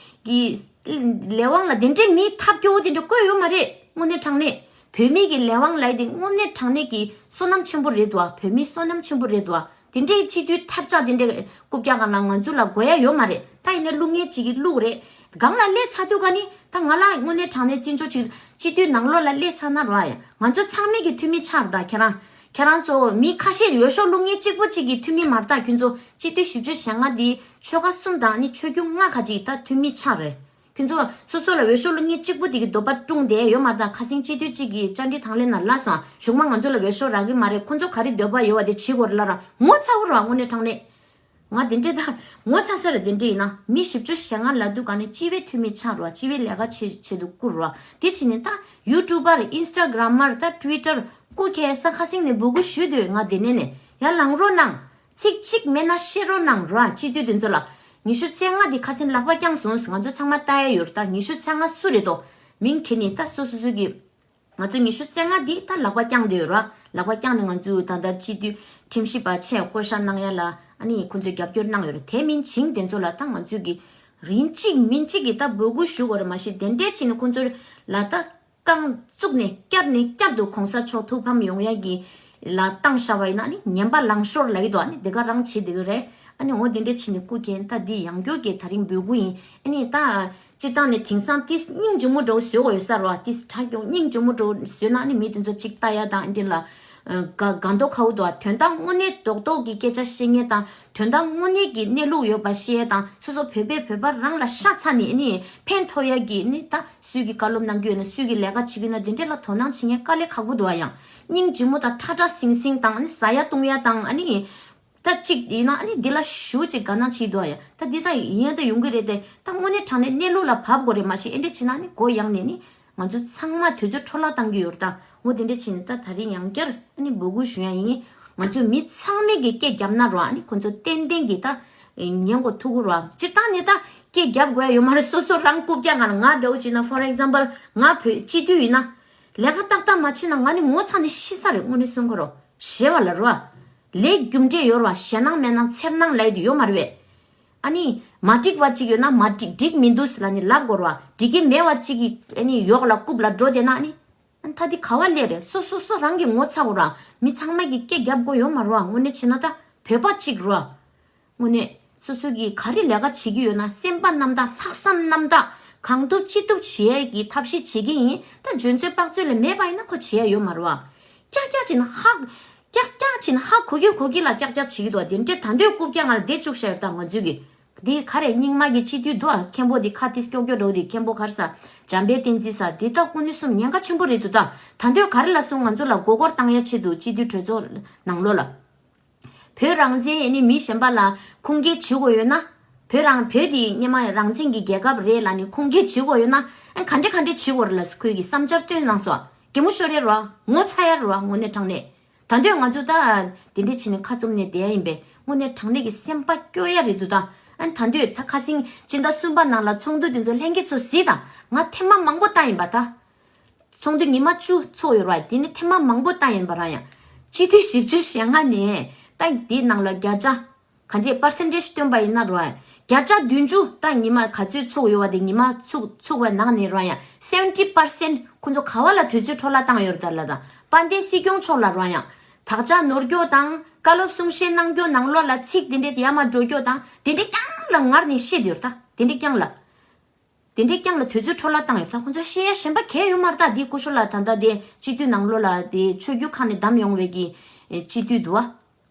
གི་ལས་དབང་ལ་དེ་འདྲས་མི་ཐབས་སྐྱོ་བོ་དེ་འདྲས་བཀོད་ཡོད་མ་རེད། དངོས་གནས་དྲང་གནས་བོད་མི་གི་ལས་དབང་ལ་དེ་དངོས་གནས་དྲང་གནས་ཀྱི་བསོད་ནམས་ཆེན་པོ་རེད་འདུག་ཨ། བོད་མི་བསོད་ནམས་ཆེན་པོ་རེད་འདུག་ཨ། དེ་འདྲའི་སྤྱི་འཐུས་ཐབས་ཆག་དེ་འདྲའི་རྐུབ་བཀྱག་སྒང་ལ་ང་ཚོ་ལ་དགོས་ཡ་ཡོད་མ་རེད། ད་ཡིན་ན་བླུག་མཁན་ཅིག་གིས་བླུགས་རེད། སྒང་ལ་སླེབས་ཚར་དུས་ཀ་ནི་ད་ང་ལ་དངོས་གནས་དྲང་གནས་བརྩི་འཇོག་ཅིག་སྤྱི་འཐུས་ནང་ལོགས་ལ་སླེབས་ཚར་ན་རོ་ཡ། ང་ཚོ་ཚང་མས་ཀྱི་འཐུས་མི་ཆགས་རེད་ད། ཁྱེད་རང་ཁྱེད་རང་ཚོ་མི་ཁ་ཤས་ཡོད་ཤོག་བླུག་མཁན་གཅིག་པོ་གཅིག་གི་འཐུས་མི་མ་རེད་ད། ཁྱོད་ཚོ་སྤྱི་འཐུས་བཞི་བཅུ་ཞེ་ལྔ་འདི་ཆོལ་ཁ་གསུམ་དང་ནི་ཆོས་བརྒྱུད་ལྔ་ཁ་ཅིག་ད་འཐུས་མི་ཆགས་རེད། ཁྱོད་ཚོ་སོ་སོ་ལ་འོས་ཤོག་བླུག་མཁན་གཅིག་པུ་དེ་གི་འདོད་པ་བསྐྲུན་བསྡད་ཡོད་མ་རེད་ད། ཁ་སང་སྤྱི་འཐུས་གཅིག་གིས་བཅར་འདྲི་དང་ལེན་ནང་ལབ་སོང་། གཞུག་མ་ང་ཚོ་ལ་འོས་ཤོག་རག་གི་མ་རེད། ཁོ་ཚོ་ག་རེ་འདོད་པ་ཡོད་པ་དེ་བྱེད་དགོས་རེད་ལབ་ར། ངོ་ཚ་བོ་རེད་བ། དངོས་གནས་དྲང་གནས་ང་དེ་འདྲས་ད་ངོ་ཚ་ས་རེད། དེ་འདྲས་ཡིན་ན་མི་བཞི་བཅུ་ཞེ་ལྔ་ལབ་དུས་ག་ནས་སྤྱི་པའི་འཐུས་མི་ཆགས་རེད་བ། སྤྱི་པའི་ལས་ཀ་བྱེད་བྱེད་དུ་བསྐུར་རེད་བ། དེ་བྱས་ནས་ད་ཡུ་ཊུབ་པར་ཨིན་སི་ཊ་གྷ་རམ་མར་ད་ཊུ་ཝི་ཊར་སྐུ་ཁྱེད་ས་ཁ་སང་ནས་འབོད་སྐུལ་ཞུས་དུས་ང་དེ་ནས་ནས་ཡར་ལངས་རོགས་གནང་། ཚིག་གཅིག་མེད་ན་བཤད་རོགས་གནང་ར། སྤྱི་འཐུས་དེ་ཚོ་ལ་ཉི་ཤུ་རྩ་ལྔ་འདི་ཁ་སང་ལག་པ་བརྐྱངས་སོང་། ང་ཚོ་ཚང་མ་ལྟ་ཡ་ཡོད་རེད། ད་ཉི་ཤུ་རྩ་ལྔ་སུ་རེད་དོ། མིང་བྲིས་ནས་ད་སོ་སོ་སོ་གི་ང་ཚོ་ཉི་ཤུ་རྩ་ལྔ་འདི་ད་ལག་པ་བརྐྱངས་བསྡད་ཡོད་ར། ལག་པ་བརྐྱངས་ནས་ང་ཚོས་ད་ལྟ་སྤྱི་འཐུས་ཁྲིམས་ཞིབ་པ་ཆེད་བསྐོ་བཞག་གནང་ཡ་ལ་ཨ་ནི་ཁོ་ཚོས་རྒྱབ་སྐྱོར་གནང་ཡོད་རེད། དེ་མིན་བྱིངས་དེ་ཚོ་ལ་ད་ང་ཚོས་གི་རིན་གཅིག་མིན་གཅིག་གི་ད་འབོད་སྐུལ་ཞུ་དགོས་རེད། མ་གཞི་དེ་འདྲས་བྱས་ནས་ཁོ་ཚོ་ལ་ད། རྐང་བཙུགས་ནས་བསྐྱར་ནས་བསྐྱར་དུ་གོང་ས་མཆོག་ཐུགས་ཕམ་ཡོང་ཡ་གི་ལ་བཏང་བཞག་པ་ཡིན་ན་ནི་ངན་པ་ལངས་ཤོར་ལབ་ཀྱི་འདུག་ཨ་ནི་དེ་ག་རང་བྱེད་དེ་གི་རེད། ཨ་ནི་འོ་དེ་འདྲ་བྱས་ནས་སྐུ་མཁྱེན་ད་འདི་ཡང་བསྐྱར་གྱི་ད་རིང་འབོད་སྐུལ་ཡིན། ཨ་ནི་ད་སྤྱིར་བཏང་ནས་དེང་སང་ཏིས་སྙིང་རྗེ་མོ་འདྲ་བོ་བཟོ་དགོས་ཡོད་ས་རེད་བ། ཏིས་དྲག་སྐྱོང་སྙིང་རྗེ་མོ་འདྲ་བོ་བཟོས་ན་ཨ་ནི་མི་དེ་ཚོ་གཅིག་ལྟ་ཡ་དང་ཨ་འདྲ་ལ་དགའ་དགའ་མདོག་ཁ་བོ་འདུག་དོན་དག་དངོས་གནས་རྡོག་རྡོག་གི་སྐད་ཆ་བཤད་མཁན་དང་དོན་དག་དངོས་གནས་ཀྱི་གནས་ལུགས་ཡོད་པ་བཤད་ཡ་དང་སོ་སོ་བོད་པས་བོད་པ་རང་ལ་ཤ་ཚ་ནས་ཨ་ནི་ཕན་ཐོགས་ཡ་གི་ཨ་ནི་ད། སུས་ཀྱི་བཀའ་སློབ་གནང་རྒྱུ་ཡོད་ན་སུས་ཀྱི་ལས་ཀ་བྱེད་རྒྱུ་ན་དེ་འདྲས་ལ་དོ་སྣང་བྱེད་མཁན་དཀའ་ལས་ཁག་པོ་འདུག་ཨ། ཡང་སྙིང་རྗེ་མོ་དང་ཁྲ་ཁྲ་ཟིང་ཟིང་དང་ཨ་ནི་ཟ་ཡ་བཏུང་ཡ་དང་ཨ་ནི་ད་གཅིག་ཡིན་ན་ཨ་ནི་འདི་ལ་ཞུ་གཅིག་དགའ་སྣང་བྱེད་འདུག་ཨ། ཡང་ད་འདི་ད་ཡིན་ཡ་ད་ཡོང་གི་རེད་དེ་ད་དངོས་གནས་དྲང་གནས་གནས་ལུགས་ལ་བབ་དགོས་རེད། མ་གཞི་ཨེ་འདྲས་བྱེད་ན་ཨ་ནི་མགོ་ཡང་ནས་ནི་ང་ཚོ་ཚང་མ་དུས་ཚོད་འཕྲོ་བརླག་བཏང་གི་ཡོད་རེད། ད་འོ་དེ་འདྲས་བྱེད་ནི་ད་ད་རིང་ཡང་བསྐྱར་ཨ་ནི་འབོད་སྐུལ་ཞུ་ཡ་ཡིན། ང་ཚོ་མི་ཚང་མས་ཀྱི་སྐད་རྒྱབ་ན་རོ་ཨ་ནི་ཁོ་ཚོ་ཏན་ཏན་གྱི་ད། ཉན་གོ་ཐུག་གོ་ར། སྤྱིར་བཏང་ནི་ད་སྐད་རྒྱབ་དགོས་ཡ་ཡོད་མ་རེད། སོ་སོ་རང་རྐུབ་བཀྱག་ང་ང་འདྲ་བོ་བྱས་ན་for example ང་བོད་སྤྱི་འཐུས་ཡིན་ན་ལས་ཀ་ཏག་ཏག་མ་བྱས་ན་ང་ནི་ངོ་ཚ་ནས་ཤི་ས་རེད། དངོས་གནས་གསུང་གོ་རོ། ཞེ་བ་ལ་རོ། ལས་རྒྱུ་འབྲས་ཡོད་ར། ཞེད་སྣང་མེད་སྣང་འཚེར་སྣང་ལབ་ཡ་དེ་ཡོད་མ་རེད་པས། ཨ་ནི་མ་འགྲིག་པ་གཅིག་ཡོད་ན་མ་འགྲིག་འགྲིག་མི་འདུག་ཟེར་ལ་ནི་ལབ་དགོས་ར། འགྲིག་གི་མེད་པ་གཅིག་གི་ཨ་ནི་ཡོག་ལ་རྐུབ་ལ་འགྲོ་བསྡད་ན་ཨ་ནི། ཨ་ནི་ད་འདི་ག་བ་སླེབས་རེད། སོ་སོ་སོ་རང་གི་ངོ་ཚ་དགོས་ར། མི་ཚང་མ་གི་སྐད་རྒྱབ་དགོས་ཡོད་མ་རེད་བ། དངོས་གནས་བྱས་ན་ད་བོད་པ་གཅིག་རེད་བ། དངོས་གནས་སོ་སོ་གི་ག་རེ་ལས་ཀ་བྱེད་ཀྱི་ཡོད་ན་སེམས་པ་རྣམ་དག་ལྷག་བསམ་རྣམ་དག་གང་ཐུབ་ཅི་ཐུབ་བྱེད་ཡས་ཀྱི་ཐབས་ཤེས་བྱེད་ཀྱི་ཡིན། ད་འཇོན་ཚོད་དཔག་ཚོད་ལས་མེད་པ་ཡིན་ན་ཁོ་བྱེད་ཡ་ཡོད་མ་རེད་བ། ཀྱག་ཀྱག་བྱས་ན་ཧ། ཀྱག་ཀྱག་བྱས་ན་ཧ་གོ་གི་གོ་གི་ལ་ཀྱག་ཀྱག་བྱེད་ཀྱི་འདུག་བ། དེ་འདྲས་ད་འདོད་རྐུབ་བཀྱག་ང་ལ་བསྡད་བཅུག་བཞག་ཡོད་ད་ང་ཚོས་གི། འདི་ག་རེ་རྙིང་མ་གི་སྤྱི་འཐུས་འདུག་ཨ། མཁན་པོ་འདི་ཁ་ཏིས་ཀྱོག་ཀྱོག་འགྲོ་འདི་མཁན་པོ་ག་རེ་ཟ། འཇམ་དཔལ་བསྟན་འཛིན་ཟ་འདི་ད་ཀུན་ནི་གསུམ་ཉེན་ཁ་ཆེན་པོ་རེད་འདུག་ད་ད་འདོད་ག་རེ་ལ་སོང་ང་ཚོ་ལ་མགོ་སྐོར་བཏང་ཡ་ཆེད་དུ་སྤྱི་འཐུས་གྲོས་ཚོགས་ནང་ལོགས་ལ། བོད་རང་བཙན་ཨེ་ནི་མི་གཞན་པ་ལ་ཁུངས་སྐྱེལ་བྱེད་དགོས་ཡོད་ན། བོད་རང་བོད་འདི་སྔོན་མ་རང་བཙན་གྱི་རྒྱལ་ཁབ་རེད་ལ་ནི་ཁུངས་སྐྱེལ་བྱེད་དགོས་ཡོད་ན་ཨ་ག་འདྲེ་ག་འདྲེ་བྱེད་དགོས་རེད་ལ་ཁོས་ཀྱི་བསམ་འཆར་བཏོན་གནང་སོང་། གད་མོ་ཤོར་ཡ་རེད་བ། ངོ་ཚ་ཡ་རེད་བ། དངོས་གནས་དྲང་གནས། ད་འདོད་ང་ཚོ་ད་དེ་འདྲས་བྱས་ནས་ཁ་བཙུམ་ནས་བསྡད་ཡ་ཡིན་པས་དངོས་གནས་དྲང་གནས་ཀྱི་སེམས་པ་སྐྱོ་ཡ་རེད་འདུག་ད་ཨ་ནི་ད་འདོད་ད་ཁ་སང་སྤྱི་ཟླ་གསུམ་པ་ནང་ལ་ཚོགས་འདུ་དེ་ཚོ་ལྷན་རྒྱས་ཚོ་གཟིགས་དང་ང་ཐེངས་མ་མང་པོ་བལྟ་ཡིན་པ་ད། ཚོགས་འདུ་ཉི་མ་བཅུ་ཚོགས་ཡོད་རེད་བ། དེ་ནི་ཐེངས་མ་མང་པོ་བལྟ་ཡིན་པ་རང་ཡང་། སྤྱི་འཐུས་བཞི་བཅུ་ཞེ་ལྔ་ནས་ད་དེའི་ནང་ལ་བརྒྱ་ཆ། གང་ཅི་པར་སེན་ཊེ་ཇི་སྟོན་པ་ཡིན་ན་རོ། བརྒྱ་ཆ་བདུན་ཅུ་ད་ཉི་མ་ག་ཚོད་ཚུགས་ཡོད་པ་དེ་ཉི་མ་ཚུགས་ཚུགས་པའི་ནང་ནས་རོ་ཡང་seventy percent ཁོ་ཚོ་ག་བ་ལ་དུས་ཚོད་འཕྲོ་བརླག་བཏང་ཡོད་རེད་ད་ལ་དང་དཔལ་ལྡན་སྲིད་སྐྱོང་མཆོག་ལ་རོ་ཡང་། དག་ཆ་ནོར་སྐྱོ་དང་བཀའ་སློབ་གསུང་བཤད་གནང་རྒྱུ་ནང་ལོགས་ལ་ཚིག་དེ་འདྲས་ཡར་མར་འགྲོ་རྒྱུ་དང་དེ་འདྲས་རྐྱང་ལ་ངར་ནས་བཤད་ཡོད་རེད་ད་དེ་འདྲས་རྐྱང་ལ། དེ་འདྲའི་རྐྱང་ལ་དུས་ཚོད་འཕྲོ་བརླག་བཏང་ཡོད་ད། ཁོང་ཚོ་བཤད་ཡ་གཞན་པ་གང་ཡང་ཡོད་མ་རེད་ད། དེའི་སྐུ་ཞབས་ལགས་ད་ལྟ་དེ་སྤྱི་འཐུས་ནང་ལོགས་ལ་དེ་ཆོས་བརྒྱུད་ཁག་ནས་བདམས་ཡོང་བའི་གི་ཨེ་སྤྱི་འཐུས་འདུག་བ།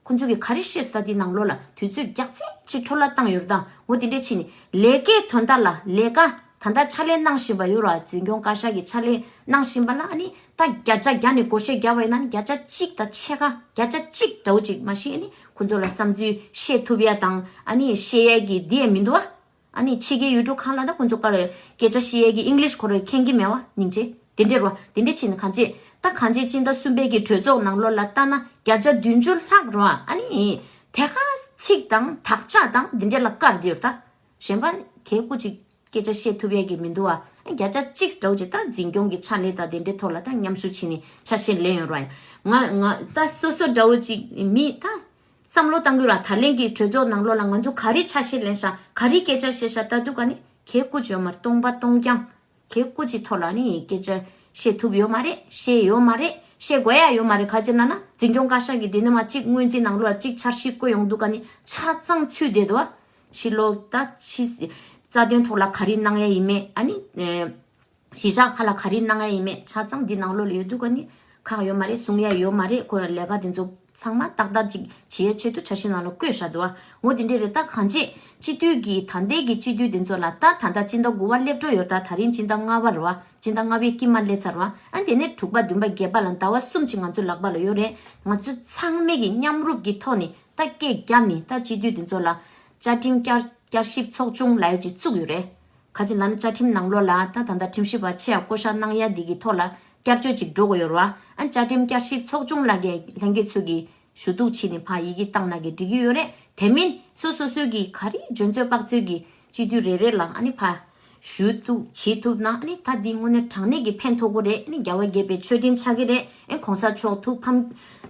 ཁོང་ཚོ་གིས་ག་རེ་བཤད་སོང་ད། དེའི་ནང་ལོགས་ལ་དུས་ཚོད་རྒྱག་ཚད་ཅིག་འཕྲོ་བརླག་བཏང་ཡོད་རེད་ད། འོ་དེ་འདྲས་བྱས་ནས་ལས་ཀའི་དོན་དག་ལ་ལས་ཀ་ད་ལྟ་ཕྱག་ལས་གནང་བཞིན་པ་ཡོད་རེད་བ། འཛིན་སྐྱོང་བཀའ་ཤག་གི་ཕྱག་ལས་གནང་བཞིན་པ་ལ་ཨ་ནི་ད་བརྒྱ་ཆ་བརྒྱ་ནས་བགོ་བཤའ་བརྒྱབ་པ་ཡིན་ན་ནི་བརྒྱ་ཆ་གཅིག་དང་ཕྱེད་ཀ་བརྒྱ་ཆ་གཅིག་འདྲ་བོ་ཅིག་མ་གཞི་ཨ་ནི་ཁོང་ཚོ་ལ་བསམ་ཚུལ་བཤད་ཐུབ་ཡ་དང་ཨ་ནི་བཤད་ཡ་གི་འདི་ཡང་མི་འདུག་བ། ཨ་ནི་ཕྱི་རྒྱལ་ཡུལ་གྲུ་ཁག་ལ་ད་ཁོང་ཚོ་ཀ་རེ་སྐད་ཆ་བཤད་ཡས་ཀྱི་ཨིང་ལིཤ་ཁོ་རེ་མཁྱེན་གྱི་མེད་བ་སྙིང་རྗེ། དེ་འདྲས་རོ། དེ་འདྲས་བྱས་ནས་གང་ཅི་ད་གང་ཅི་སྤྱི་ཟླ་གསུམ་པའི་གི་གྲོས་ཚོགས་ནང་ལོགས་ལ་ལྟ་ན་བརྒྱ་ཆ་བདུན་ཅུ་ལྷག་རོ། ཨ་ནི་དེ་ག་ཚིག་དང་དག་ཆ་དང་འདི་འདྲས་ལ་བཀར་དེ་ཡོད་ད། གཞན་པ་གལ་སྐུ་ཅིག་སྐད་ཆ་བཤད་ཐུབ་ཡས་ཀྱི་མི་འདུག་བ། བརྒྱ་ཆ་གཅིག་འདྲ་བོ་ཅིག་ད་འཛིན་སྐྱོང་གི་ཕྱག་ལས་དང་དེ་འདྲས་ཐོག་ལ་ད་མཉམ་ཞུགས་བྱས་ནས་ཆ་ཤས་ལེན་ཡོད་རོ། ང་ང་ད་སོ་སོ་འདྲ་བོ་ཅིག་མི་ད། བསམ་བློ་བཏང་དགོས་ར། ད་ལན་གྱི་གྲོས་ཚོགས་ནང་ལོགས་ལ་ང་ཚོ་ག་རེ་ཆ་ཤས་ལེན་ཤག་ག་རེ་སྐད་ཆ་བཤད་ཤག་ད་དུས་ག་ནི་གལ་སྐུ་ཅིག་ཡོད་མ་རེད། སྟོང་པ་སྟོང་རྐྱང་གལ་སྐུ་ཅིག་ཐོག་ལ་ནི་སྐད་ཆ་བཤད་ཐུབ་ཡོད་མ་རེད། བཤད་ཡོད་མ་རེད། བཤད་དགོས་ཡ་ཡོད་མ་རེད། ག་ཅི་ན་ན་འཛིན་སྐྱོང་བཀའ་ཤག་གི་དེ་ནི་མ་གཅིག་སྔོན་རྩིས་ནང་ལོགས་ལ་གཅིག་འཆར་གཞི་བཀོད་ཡོང་དུས་ག་ནི་ཆ་ཚང་ཚུད་བསྡད་འདུག་བ། ཕྱི་ལོགས་ད་ཕྱི་རྩ་དོན་ཐོག་ལ་ག་རེ་གནང་ཡ་ཡིན་མེད་ཨ་ནི། གཞིས་ཆགས་ཁག་ལ་ག་རེ་གནང་ཡ་ཡིན་མེད་ཆ་ཚང་འདི་ནང་ལོགས་ལ་ཡོད་དུས་ག་ནི་ཁག་ཡོད་མ་རེད། གསུང་ཡ་ཡོད་མ་རེད། ཁོ་ལས་ཀ་དེ་ཚོ་ཚང་མ་ཏག་ཏག་ཅིག་བྱེད་ཡ་ཆེད་དུ་འཆར་གཞི་ནང་ལ་བཀོད་བཞག་འདུག་བ། འོ་དེ་འདྲས་རེད། ད་གང་ཅི་སྤྱི་འཐུས་ཀྱི་ད་ལྟའི་གི་སྤྱི་འཐུས་དེ་ཚོ་ལ་ད་ད་ལྟ་སྤྱི་ཟླ་དགུ་པ་སླེབས་འགྲོ་ཡོད། ད་ད་རིང་སྤྱི་ཟླ་ལྔ་པ་རེད་བ། སྤྱི་ཟླ་ལྔ་པའི་དཀྱིལ་མ་སླེབས་ཚར་བ། ཨ་དེ་ནས་དྲུག་པ་བདུན་པ་བརྒྱད་པ་ལ་ཟླ་བ་གསུམ་ཅིག་ང་ཚོ་ལག་པ་ལ་ཡོད་རེད། ང་ཚོ་ཚང་མས་ཀྱི་མཉམ་རུབ་ཀྱི་ཐོག་ནས་ད་སྐད་བརྒྱབ་ནས་ད་སྤྱི་འཐུས་དེ་ཚོ་ལ་བཅའ་ཁྲིམས་བསྐྱར་བསྐྱར་ཞིབ་ཚོགས་ཆུང་ལབ་ཡ་ཅིག་བཙུགས་ཡོད་རེད། ག་ཅི་ལབ་ན་བཅའ་ཁྲིམས་ནང་ལོགས་ལ་ད་ད་ལྟ་ཁྲིམས་ཞིབ་པ་ཆེ་ཡ་བསྐོ་བཞག་གནང་ཡ་འདི་གི་ཐོག་ལ་བསྐྱར་བཅོས་ཅིག་འགྲོ་དགོས་ཡོད་རེད་བ། ཨ་བཅའ་ཁྲིམས་བསྐྱར་ཞིབ་ཚོགས་ཆུང་ལ་གི་ལྷན་རྒྱས་ཚོས་ཀྱི་ཞུ་གཏུག་བྱས་ནས་ཕར་ཡི་གེ་བཏང་ན་གི་འགྲིག་གི་ཡོད་རེད། དེ་མིན་སོ་སོ་སོའི་གི་ག་རེ་འཇོན་ཚོད་དཔག་ཚོད་ཀྱི་སྤྱི་འཐུས་རེ་རེ་ལ་ཨ་ནི་ཕར་ཞུ་གཏུག་བྱེད་ཐུབ་ན་ཨ་ནི་ད་འདི་དངོས་གནས་དྲང་གནས་ཀྱི་ཕན་ཐོགས་ཀྱི་རེད། ཨ་ནི་རྒྱལ་བ་དགྱེས་པའི་མཆོད་སྤྲིན་ཆགས་ཀྱི་རེད། ཨ་གོང་ས་མཆོག་ཐུགས་ཕམ་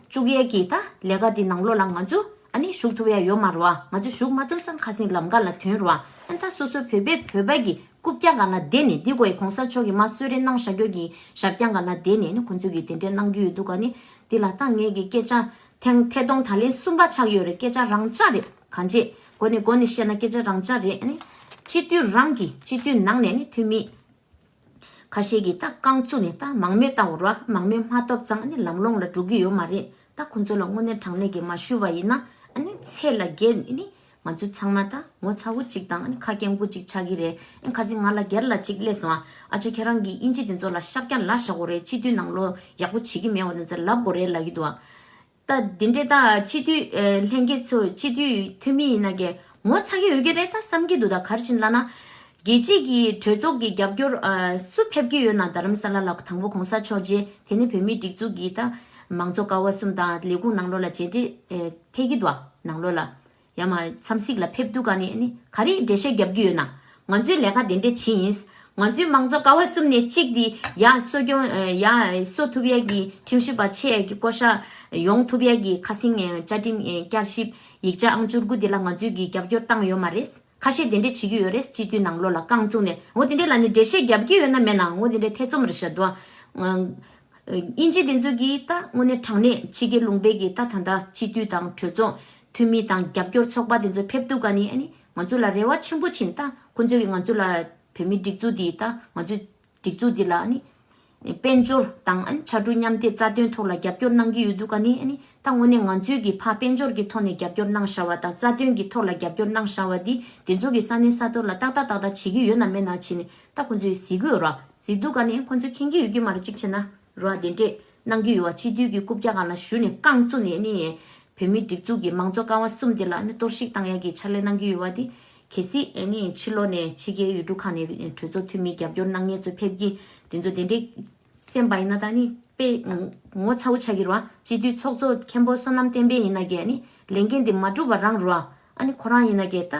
བཅུག་ཡས་ཀྱི་ད་ལས་ཀ་འདི་ནང་ལོགས་ལ་ང་ཚོ་ཨ་ནི་ཞུགས་ཐུབ་ཡ་ཡོད་མ་རེད་བ། ང་ཚོ་ཞུགས་མ་ཐུབ་ཙང་ཁ་སང་ལམ་ཁ་ལ་ཐོན་རེད་བ། ཨ་ནི་ད་སོ་སོ་བོད་པས་བོད་པ་གི་ རྐུབ་བཀྱག་སྒང་ལ་བསྡད་ནས། འདི་གོ་ཡི་གོང་ས་མཆོག་གིས་མ་གསོལ་རས་གནང་བཞག་རྒྱུ་གི་ཞབས་བཀྱག་སྒང་ལ་བསྡད་ནས་ནི་ཁོང་ཚོས་གི་དེ་འདྲས་གནང་གི་ཡོད་འདུག་ག་ནི། འདི་ལ་ད་ངས་གི་སྐད་ཆ་ཐེངས་ཐད་གཏོང་ད་ལན་གསུམ་པ་ཆགས་ཡོད་རེད། སྐད་ཆ་རང་འཇགས་རེད། གང་ཅི་གོ་ནས་གོ་ནས་བཤད་ན་སྐད་ཆ་རང་འཇགས་རེད། ཨ་ནི་སྤྱི་འཐུས་རང་གི་སྤྱི་འཐུས་ནང་ནས་ནི་འཐུས་མི་ཁ་ཤས་ཀྱིས་ད་རྐང་བཙུགས་ནས་ད་མང་མོས་བཏང་བ་རེད་བ། མང་མོས་མ་ཐོབ་ཙང་ཨ་ནི་ལམ་ལྷོང་ལ་འགྲོ་གི་ཡོད་མ་རེད། ད་ཁོང་ཚོ་ལ་དངོས་གནས་དྲང་གནས་ཀྱི་མ་ཞུ་བ་ཡིན་ན་ཨ་ནི་ཚད་ལ་བརྒལ་ནས་ནི་ང་ཚོ་ཚང་མ་ད་ངོ་ཚ་བོ་གཅིག་དང་ཨ་ནི་ཁ་སྐྱེངས་པོ་གཅིག་ཆགས་ཀྱི་རེད། ཨ་ཁ་སང་ང་ལ་སྒེར་ལ་གཅིག་སླེབས་སོང་། ཨ་ཅག་ཁྱེད་རང་གིས་དབྱིན་ཇི་དེ་ཚོ་ལ་ཤག་རྒྱ་ལ་བཞག་དགོས་རེད། སྤྱི་འཐུས་ནང་ལོགས་ཡག་པོ་བྱེད་ཀྱི་མེད་པ་དེ་ཚོ་ལབ་དགོས་རེད་ལབ་ཀྱི་འདུག་ད་འདི་འདྲས་ད་སྤྱི་འཐུས་ཨ་ལྷན་རྒྱས་ཚོ་སྤྱི་འཐུས་འཐུས་མི་ཡིན་ན་གི་ངོ་ཚ་གི་ཡོད་ཀྱི་རེད་ད་བསམ་གྱི་འདུག་ད་ག་རེ་བྱས་ནས་ལབ་ན། རྒྱལ་སྤྱིའི་གི་གྲོས་ཚོགས་ཀྱི་རྒྱབ་སྐྱོར་ཨ་སུ་ཕེབས་ཀྱི་ཡོད་ན། རྡ་རམ་ས་ལ་ལ་དང་པོ་གོང་ས་མཆོག་རྗེས་དེ་ནས་བོད་མིའི་སྒྲིག་འཛུགས་ཀྱི་ད་མང་གཙོ་ཀ་བ་གསུམ་དང་ལས་ཁུངས་ནང་ལོགས་ལ་མཇལ་འཕྲད་ཨེ་ཕེབས་ཀྱི་འདུག་ནང་ལོགས་ལ་ཡ་མ་འཚམས་གཟིགས་ལ་ཕེབས་དུས་ག་ནས་ནི་ག་རེ་འགྲེལ་བཤད་རྒྱབ་ཀྱི་ཡོད་ན། ང་ཚོའི་ལས་ཀ་དེ་འདྲས་བྱེད་ཡིན། ང་ཚོའི་མང་གཙོ་ཀ་བ་གསུམ་ནས་གཅིག་དེ་ཡ་གསོ་སྐྱོང་ཨེ་ཡ་གསོ་ཐུབ་ཡས་ཀྱི་ཁྲིམས་ཞིབ་པ་ཆེ་ཡས་ཀྱི་བསྐོ་བཞག་ཡོང་ཐུབ་ཡས་ཀྱི་ཁ་སང་ཨེ་བཅའ་ཁྲིམས་ཨེ་བསྐྱར་ཞིབ་ཡིག་ཆ་ཨང་བཅུ་དགུ་དེ་ལ་ང་ཚོས་ཀྱི་རྒྱབ་སྐྱོར་བཏང་ཡོད་མ་རེད། ཁ་ཤས་དེ་འདྲས་བྱེད་ཀྱི་ཡོད་རེད། སྤྱི་འཐུས་ནང་ལོགས་ལ་རྐང་བཙུགས་ནས་འོ་དེ་འདྲས་ལ་ནི་འགྲེལ་བཤད་རྒྱབ་ཀྱི་ཡོད་ན་མེད་ན་འོ་དེ་འདྲས་ཐེ་ཚོམ་རེད་ཤག་འདུག་ཨ། དབྱིན་ཇི་དེ་ཚོ་གིས་ད་དངོས་གནས་དྲང་གནས་ཕྱི་རྒྱལ་ལུང་པའི་གི་ད་ད་ལྟ་སྤྱི་འཐུས་དང་གྲོས་ཚོགས་འཐུས་མི་དང་རྒྱབ་སྐྱོར་ཚོགས་པ་དེ་ཚོ་ཕེབས་དུས་ག་ནས་ཨ་ནི་ང་ཚོ་ལ་རེ་བ་ཆེན་པོ་བྱིན། ད་ཁོ་ཚོས་ཀྱི་ང་ཚོ་ལ་བོད་མིའི་སྒྲིག་འཛུགས་དེ་ད་ང་ཚོའི་སྒྲིག་འཛུགས་འདི་ལ་ཨ་ནི་དཔལ་འབྱོར་དང་ཨ་ནི་ཕྱར་གྲུ་མཉམ་འདེགས་རྩ་དོན་ཐོག་ལ་རྒྱབ་སྐྱོར་གནང་གི་ཡོད་དུས་ག་ནས་ཨ་ནི་ད་དངོས་གནས་ང་ཚོས་ཀྱི་ཕར་དཔལ་འབྱོར་གྱི་ཐོག་ནས་རྒྱབ་སྐྱོར་གནང་བཞག་པ་དང་རྩ་དོན་གྱི་ཐོག་ལ་རྒྱབ་སྐྱོར་གནང་བཞག་པ་འདི་དེ་ཚོ་གི་ས་གནས་ས་ཐོག་ལ་ཏག་ཏག་ཏག་ཏག་བྱེད་ཀྱི་ཡོད་ན་མེད་ན་བྱས་ནས་ད་ཁོ་ཚོས་གཟིགས་ཀྱི་ཡོད་ར། གཟིགས་དུས་ག་ནས་ཁོ་ཚོས་མཁྱེན་གྱི་ཡོད་ཀྱི་མ་རེད། གཅིག་བྱས་ན་ར་དེ་འདྲས་གནང་གི་ཡོད་པ། སྤྱི་འཐུས་ཀྱི་རྐུབ་བཀྱག་སྒང་ལ་ཞུགས་ནས་རྐང་བཙུགས་ནས་ཨ་ནི་བོད་མིའི་སྒྲིག་འཛུགས་ཀྱི་མང་གཙོ་ཀ་བ་གསུམ་དེ་ལ་ཨ་ནི་གཏོར་བཤིག་བཏང་ཡག་གི་ཕྱག་ལས་གནང་གི་ཡོད་པ་དེ། གལ་སྲིད་ཨ་ནི་ཕྱི་ལོགས་ནས་ཕྱི་རྒྱལ་ཡུལ་གྲུ་ཁག་ནས་གྲོས་ཚོགས་འཐུས་མི་རྒྱབ་སྐྱོར་གནང་མཁན་ཚོ་ཕེབས་ཀྱི་དེ་ཚོ་དེ་འདྲས་གསན་པ་ཡིན་ན་ད་ནི་དཔེ་ངོ་ཚ་བོ་ཆགས་ཀྱི་རེད་བ། སྤྱི་འཐུས་ཚོགས་གཙོ་མཁན་པོ་བསོད་ནམས་བསྟན་འཕེལ་ཡིན་ན་གི་ཨ་ནི་ལས་འགན་དེ་མ་འགྲུབ་པ་རང་རེད་བ། ཨ་ནི་ཁོ་རང་ཡིན་ན་གི་ད་